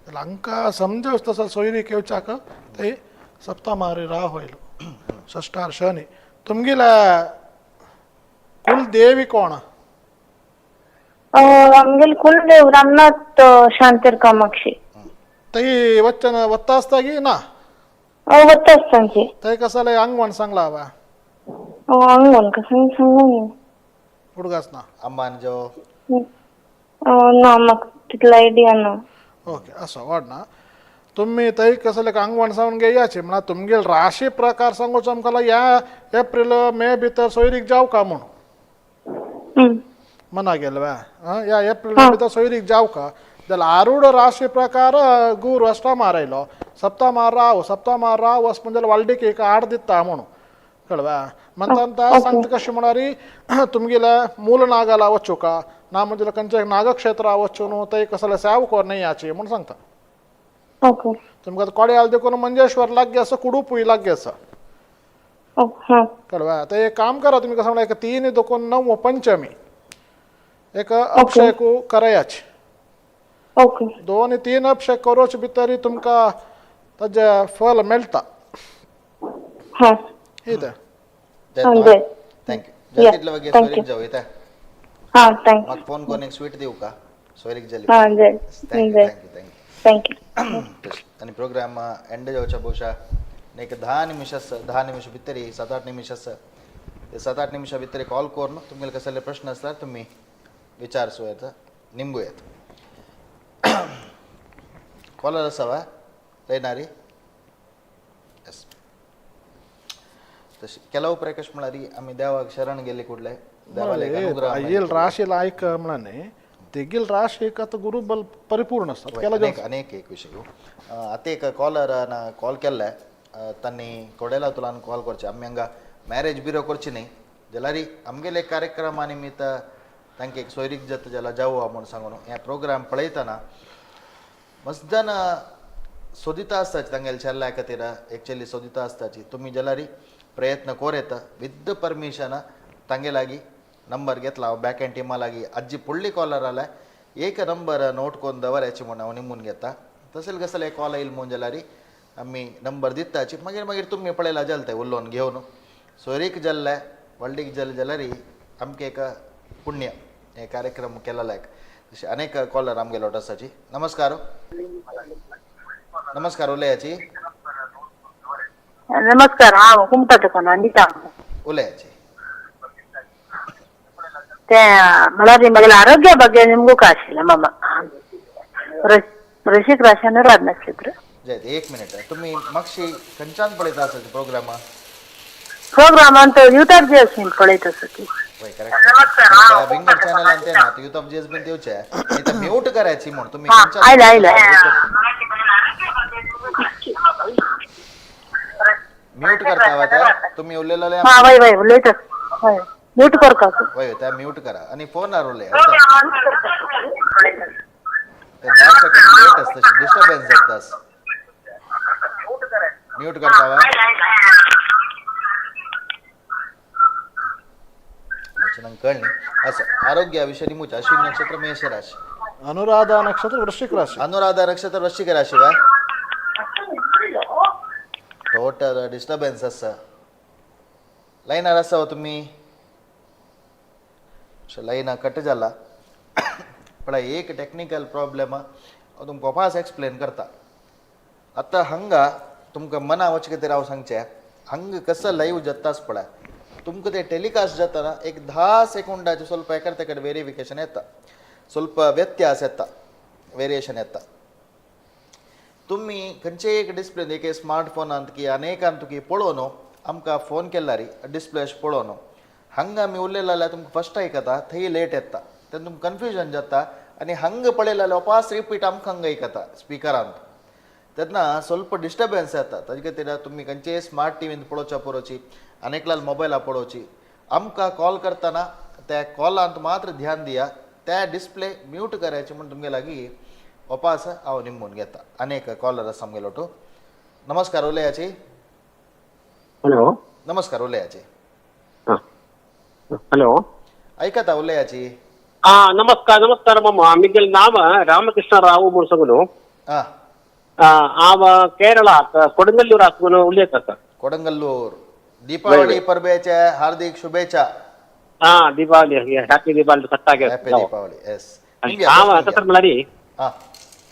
जाल्यार हांकां समजस तसो सोयरीक येवच्याक ते सप्तमारी राव आयलो षष्ठार शनी. तुमगेल्या कुलदेवी कोण? आमगेले कुलदेव रामनाथ शांतर कामाक्षी. तई वच्चन वत्ता आसता की ना? वता आसता. थंय कसले अंगवण सांगला हांवें? अंगण कसं सांगू? उडगास ना. अम्मान जो ना, म्हाका तितलो आयडिया ना. ओके, असो वाड ना. तुम्ही थंय कसले अंगवण सांगून घेयाचे म्हळ्यार तुमगेल राशी प्रकार सांगूचो आमकां ह्या एप्रील मे भितर सोयरीक जावं का म्हणून मना गेल वा ह्या एप्रील मे भितर सोयरीक जावं का जाल्यार आरूढ राशी प्रकार गुरू अष्टमार आयलो सप्तमार राव सप्तमार राव वस म्हणजे वालडीक एक आड दिता म्हणून कळवा. म्हणता सांगता कशें म्हळ्यार तुमगेल्या मूल नागाला वचूं का ना म्हणजे खंयच्या नागक्षेत्रा वचून न्हू थंय कसले सेव कोर याची म्हूण सांगता. ओके. तुमकां कोड्याल देखून मंजेश्वर लागीं आसा, कुडुपूय लागीं आसा. कळवा. आतां एक काम करा तुमी कसं म्हळ्यार एक 3 2 9 पंचमी एक अभिषेक करायाचे. ओके. 2 3 अभिषेक करोच भितर तुमकां ताजें फल मेळटा. इतें. Thank you. जल्दी वगैरे सोयरीक जावं येता. हां thank you. म्हाका फोन करून एक स्वीट दिवं का सोयरीक जाली? हां जय. Thank you thank you thank you thank you. आणि प्रोग्राम एंड जावच्या ಬಹುಶಃ एक 10 निमिष 10 निमिष भितरी 7-8 निमिष ते 7-8 निमिषा भितरी कॉल करून तुमगेले कसले प्रश्न असल्यार तुम्ही विचारसू येता निमगू येत. कॉलर आसा वा लायनारी? येस. तशें ಕೆಲವು प्रेकश म्हळ्यार आमी देवाक शरण गेल्ले कुडले देवाले एक अनुग्रह येईल राशीला ऐक म्हणा न्ही तेगेल राशी एक आतां गुरुबल परिपूर्ण आसता. अनेक अनेक एक विशय. आतां एक कॉलरान कॉल केल्ले तांणी कोडेला तुलान कॉल करचे. आमी हांगा मॅरेज बिरो करची न्ही जाल्यार आमगेले कार्यक्रमा निमित्त तांकां एक सोयरीक जाता जाल्यार जावं म्हूण सांगून हे प्रोग्राम पळयतना मजदान सोदिता आसताची तांगेले चेडल्या खातीर एक चली सोदिता आसताची. तुमी जाल्यार प्रयत्न कोर येता विथ परमिशन तांगे लागीं नंबर घेतला हांव बॅक एंड टिमा लागीं. आजी फुडली कॉलर आल्या एक नंबर नोट करून दवरायची म्हूण हांव निमून घेता. तशें कसले कॉल येयल म्हूण जाल्यार आमी नंबर दिताची. मागीर मागीर तुमी पळयला जाल ते उलोवन घेवन सोयरीक जाल्ले व्हडलीक जालें जाल्यार आमकां एक पुण्य हे कार्यक्रम केलेलो एक. तशें अनेक कॉलर आमगे लोटसाची. नमस्कार. नमस्कार उलयाची. नमस्कार. हांव कुमटा तुका नंदिता. उलयाची. ते म्हळ्यार म्हगेल्या आरोग्या ಬಗ್ಗೆ ನಿಮಗೂ ಕಾಸಿಲ್ಲ ಮಮ್ಮ वृश्चिक राशी अनुराध नक्षत्र. जय एक मिनिट. तुम्ही मागशी खंयच्यान पळयता आसा प्रोग्राम? प्रोग्राम ಅಂತ यूट्यूब जे आसा पळयता आसा ती. वय करेक्ट. विंगड चॅनल आणि ते ना यूट्यूब जेस बीन दिवचे नाही तर म्यूट करायची म्हणून तुम्ही आयला आयला. म्यूट करता वा ते तुम्ही उलयलेले हा वय वय उलयता हय म्यूट करता. वय त्या म्यूट करा आणि फोनार उलय. ते 10 सेकंड लेट आसता, डिस्टर्बन्स जाता. म्यूट करता वा कळणी असं. आरोग्याविषयी निमुच. अश्विन नक्षत्र मेष राशी. अनुराधा नक्षत्र वृश्चिक राशी. अनुराधा नक्षत्र वृश्चिक राशी वा टोटल डिस्टर्बन्स आसा. लायनार आसा हो तुमी? लायना कट जाला. पळय एक टॅक्निकल प्रॉब्लेम हांव तुमकां फास्ट एक्सप्लेन करता. आतां हांगा तुमकां मना वच खातीर हांव सांगचें, हांगा कसो लायव जाताच पळय तुमकां ते टेलिकास्ट जातना एक 10 सेकंडाचें ಸ್ವಲ್ಪ एकर तेकर वेरिफिकेशन येता, ಸ್ವಲ್ಪ व्यत्यास येता, वेरिएशन येता. तुमी खंयचेय एक डिस्प्ले एक स्मार्टफोनांत की अनेकांत तुकी पळोवन आमकां फोन केल्यार डिस्प्ले अशें पळोवन हांगा आमी उलयले जाल्यार तुमकां फस्ट आयकता, थंय लेट येता, तेन्ना तुमकां कन्फ्युजन जाता. आनी हांगा पळयले जाल्यार वापस रिपीट आमकां हांगा आयकता स्पिकरांत, तेन्ना ಸ್ವಲ್ಪ डिस्टर्बन्स येता. ताजे खातीर तुमी खंयचेय स्मार्ट टिवीन पळोवच्या पळोवची, अनेकलाल मोबायलार पळोवची, आमकां कॉल करतना त्या कॉलांत मात्र ध्यान दिया, त्या डिस्प्ले म्यूट करायचे म्हूण तुमगे लागीं वापस हांव निमून घेता. अनेक कॉलर आसा आमगेलो टू. नमस्कार उलयाची. हॅलो. नमस्कार उलयाची. हॅलो. आयकता उलयाची. हा नमस्कार. नमस्कार मामा. आमगेले नाव रामकृष्ण राव म्हूण सांगून. आं हांव केरळा कोडंगल्लूर आसून उलयता सर. कोडंगल्लूर. दीपावली परबेचे हार्दिक शुभेच्छा. हा दीपावली, हॅपी दीपावली सट्टागे. हॅपी दीपावली. येस. हांव आतां तर म्हणल्यार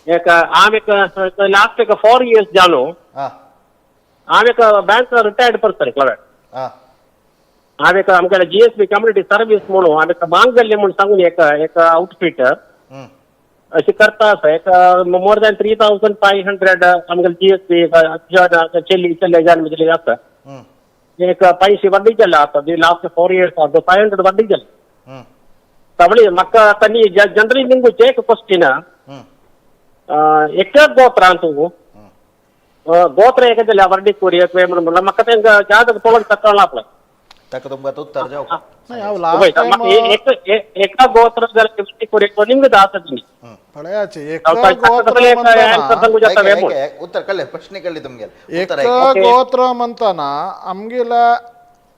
एक हांव एक लास्ट एक 4 इयर्स जालो. हांव एक बँक रिटायर्ड पर्सन क्लवेट. हांव एक आमगेले जीएसबी कम्युनिटी सर्वीस म्हणून हांव एक मांगल्य म्हूण सांगून एक एक आउटफीट अशें करता आसा. एक मोर दॅन 3500 आमगेले जीएसबी चेल्ली चेल्ले जान चेल्ली आसा. एक 500 वर्दी जाला आतां लास्ट 4 इयर्स 500 वर्दी जाला. तवळी म्हाका आतां न्ही जनरली निंगूचे एक क्वश्चन, एक गोत्रांत गोत्र एक जाल्यार वर्डी कोरी एक म्हणून म्हाका तेंका जादा पळोवंक शकना आपलें. ताका तुमकां उत्तर जावं. नाही, हांव लास्ट टायम एका गोत्र जाल्यार कोरी निमगो आसा ती पळयाचे एक गोत्र म्हणतना उत्तर कळ्ळें, प्रश्न कळ्ळी तुमगेले. एक गोत्र म्हणतना आमगेल्या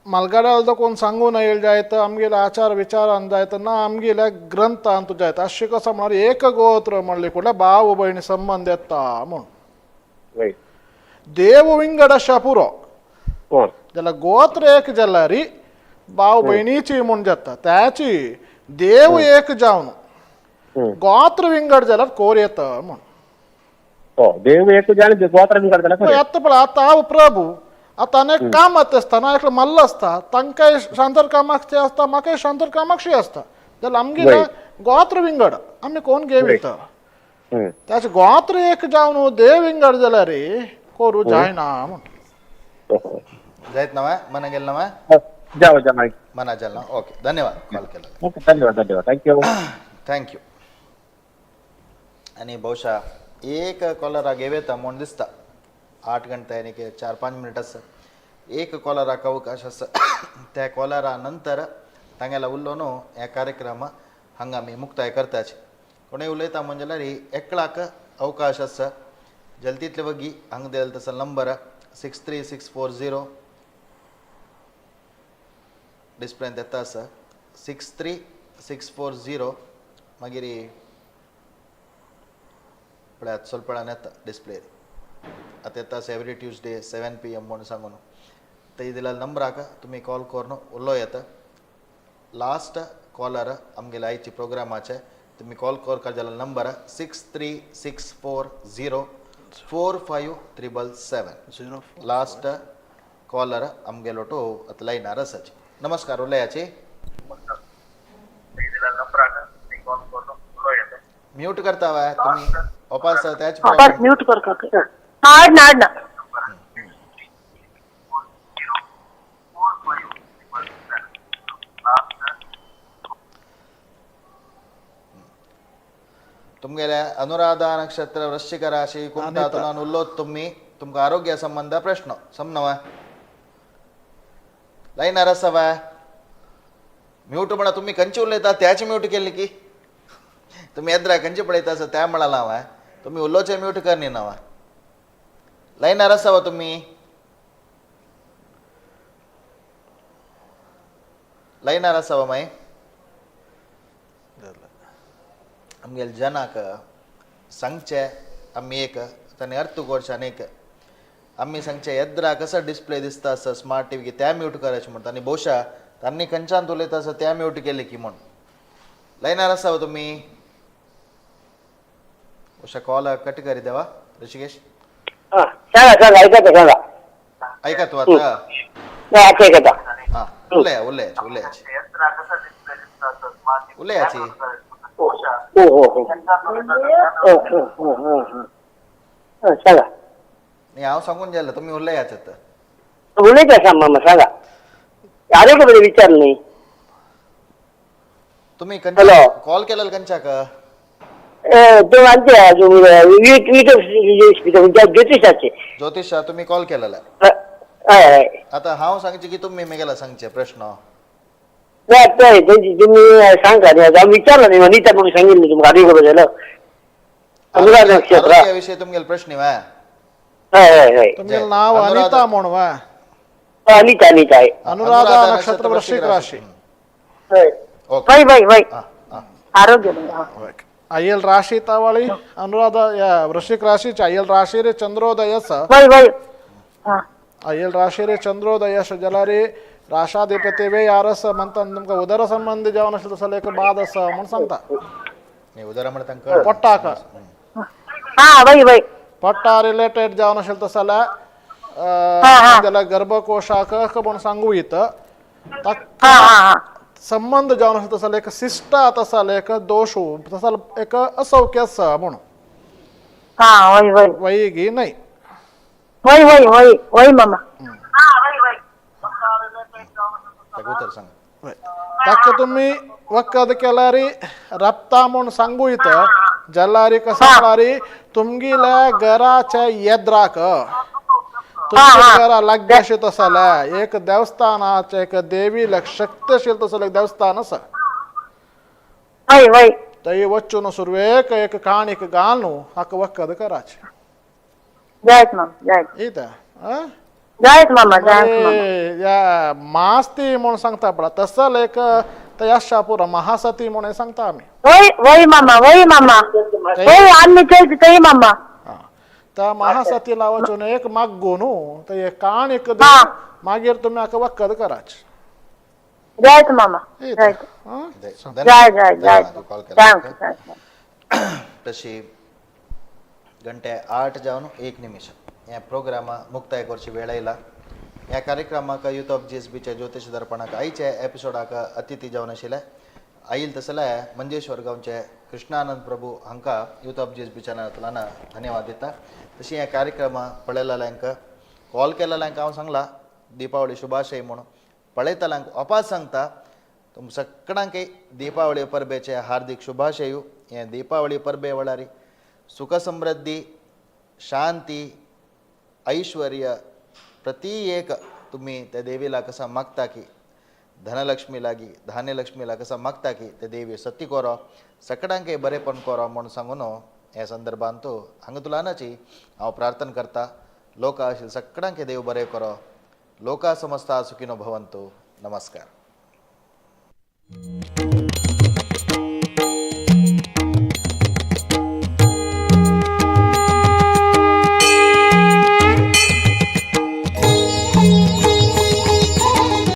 मलगाड्याला कोण सांगून येईल जायत, आमगेल्या आचार विचारान जायत ना आमगेल्या ग्रंथांत जायत. अशें कसं म्हळ्यार एक गोत्र म्हणले कुठल्या भाव भयणी संबंद येता म्हूण. देव विंगड अशा पुरो जाल्यार गोत्र एक जाल्यार भाव भयणीची म्हूण जाता, त्याची देव एक जावन गोत्र विंगड जाल्यार कोर येता म्हूण. देव एक जावन गोत्र विंगड जाल्यार येता. पळय आतां हांव प्रभू आतां अनेक कामात आसता ना, एकलो मल्ल आसता, तांकांय शांतर कामाक्षी आसता, म्हाकाय शांतर कामाक्षी आसता. जाल्यार आमगेले गोत्र विंगड आमी कोण घेविता. त्याचे गोत्र एक जावन देव विंगड जाल्यार कोरू जायना म्हूण. जायत ना मना गेल ना जाव जाव मना जाल. ओके, धन्यवाद कॉल केला. ओके, धन्यवाद धन्यवाद. Thank you. Thank you. आनी बहुशा एक कॉलराक येता म्हूण दिसता. 8 घंटे आनी 4-5 मिनट आसा. एक कॉलराक अवकाश आसा. त्या कॉलरा नंतर तांगेला उरलो न्हू ह्या कार्यक्रम हांगा आमी मुक्ताय करताच. कोणूय उलयता म्हण जाल्यार एकलाक अवकाश आसा. जल्तीतले वगी हांगा दिलेलो तसो नंबर 63640 डिस्प्लेन येता आसा. 63640 मागीर पळयात ಸ್ವಲ್ಪ वेळान येता डिस्प्लेर. आतां येता आसा एवरी ट्युजडे 7 PM म्हूण सांगून. थंय दिल्या नंबराक तुमी कॉल करून उलो येता. लास्ट कॉलर आमगेले आयचे प्रोग्रामाचे तुमी कॉल करता जाल्यार नंबर 63640 45777. लास्ट कॉलर आमगेलो टो आतां लायनार आसाची. नमस्कार उलयाची. म्यूट करता वा तुम्ही वापस त्याच म्यूट करता. हाड ना हाड ना. तुमगेले अनुराधा नक्षत्र वृश्चिक राशी कुमटा तुलान उल्लोत तुम्ही तुमका आरोग्य संबंध प्रश्न समनवा. लायनार आसा वा म्यूट म्हणा तुमी खंयचे उलयता त्याच म्यूट केली की तुमी येद्रा खंयचे पळयता आसा त्या म्हणाला हांवें तुमी उलोवचें म्यूट करनी ना लायनार आसा वा तुमी लायनार आसा वा मागीर आमगेले जनाक सांगचें आमी एक ताणें अर्थ करचें आनी एक आमी सांगचें येद्रा कसो डिस्प्ले दिसता आसा स्मार्ट टी व्ही त्या म्यूट करायचें म्हणटा आनी भोवशा तांणी खंयच्यान उलयता आसा त्या म्यूट केले की म्हूण लायनार आसा वा तुमी भोवशा कॉल कट करी देवा ऋषिकेश. सांगा सांगा ऐकता सांगा. ऐका तू आता. नाही आता ऐकता. हां उलया उलयाची उलयाची उलयाची. हो हो हो हो हो हो सांगा. न्ही हांव सांगून गेलो तुमी उलयाच आतां. उलयता आसा मामा सांगा. आरोग्य बद्दल विचार न्ही. तुमी हॅलो. खंयच्या कॉल केलेलो खंयच्याक? तो आमचे ज्योतिषाचे. ज्योतिषा तुमी कॉल केलेला. हय हय. आता हांव सांगचे की तुमी मेगेला सांगचे प्रश्न? नाही ते तुमी सांगा न्ही हांव विचारलं न्ही वनिता म्हणून सांगितलं न्ही तुमकां आरोग्य बद्दल. अनुराधा नक्षत्र. आरोग्या विषयी तुमगेले प्रश्न वा? हय हय हय. तुमगेलें नाव अनुराधा. अनिता म्हूण वा? अनिता अनिता हय. अनुराधा नक्षत्र वृश्चिक राशी. हय ओके. वय वय वय. हां हां. आरोग्य हा. आयल राशी तावळी अनुराधा या वृश्चिक राशीचे आयल राशी रे चंद्रोदयस. वय वय. हा. आयल राशी रे चंद्रोदयस जाल्यार राशाधिपती वे यारस म्हणटा तुमकां उदर संबंधी जावन आसलें तसो एक बाद आसा म्हूण सांगता. न्ही उदरा म्हणटा तांकां पोट्टाक हा वय वय. पोट्टा रिलेटेड जावन आशिल्लें तसो जाल्यार हा. जाल्यार गर्भकोशाक म्हूण सांगू येत. हा हा हा. संबंध जावन आसा तसो एक सिस्टा तसो एक दोश तसो एक असौख्य आसा म्हूण. हा वय वय. वैगी न्हय. वय वय वय वय मामा. ताका उतर सांग. ताका तुमी वखद केल्यार रप्ता म्हूण सांगू येता जाल्यार कशें म्हळ्यार तुमगेल्या घराच्या येद्राक तुमच्या घरा लागीं अशें तसो जाल्यार एक देवस्थानाचें एक देवी शक्ती आशिल्लें तसो एक देवस्थान आसा. वय वय. थंय वचून सुरवेक एक काणीक घालून हाका वखद कराचें. जायत मामा जायत. येता आं. जायत मामा जायत मामा. या मास्ती म्हूण सांगता पळय तसल एक तयाशा पुरो महासती म्हूण सांगता आमी. वय वय मामा वय मामा वय आमी थंय मामा. त्या महासतीला वचून एक मागू न्हू ते काणीक मागीर तुमी हाका वखद कराचें. जायत मामा येता जायत. आं. जाय जाय जाय. कॉल केला. Thank you. तशी गंटे 8 जावन 1 निमिश ह्या प्रोग्रामा मुक्ताय करची वेळ आयला. ह्या कार्यक्रमाक युथ ऑफ जी एस बीच्या ज्योतिश दर्पणाक आयच्या एपिसोडाक अतिथी जावन आशिल्ले आयल तसले मंजेश्वर गांवचे कृष्णानंद प्रभू हांकां युथ ऑफ जी एस बीच्या नांवांतल्यान धन्यवाद दिता. तशी ह्या कार्यक्रमा पळयलेल्यांक कॉल केलेल्यांक हांव सांगला दीपावली शुभाशय म्हूण पळयतल्यांक वापास सांगता तुम सगळ्यांकय दीपावली परबेचे हार्दिक शुभाशयू. हे दीपावली परबे वेळार सुख समृद्धी शांती ऐश्वर्य प्रति एक तुम्ही त्या देवीला कसा मागता की धनलक्ष्मी लागी धान्यलक्ष्मीला कसा मागता की ते देवी सती करो सगळ्यांकय बरेपण करो म्हूण सांगून ह्या संदर्भान तो हांगा तुला नाची हांव प्रार्थना करता. लोका आशिल्ले सगळ्यांकय देव बरें करो. लोका समस्ता सुखिनो भवंतु. नमस्कार.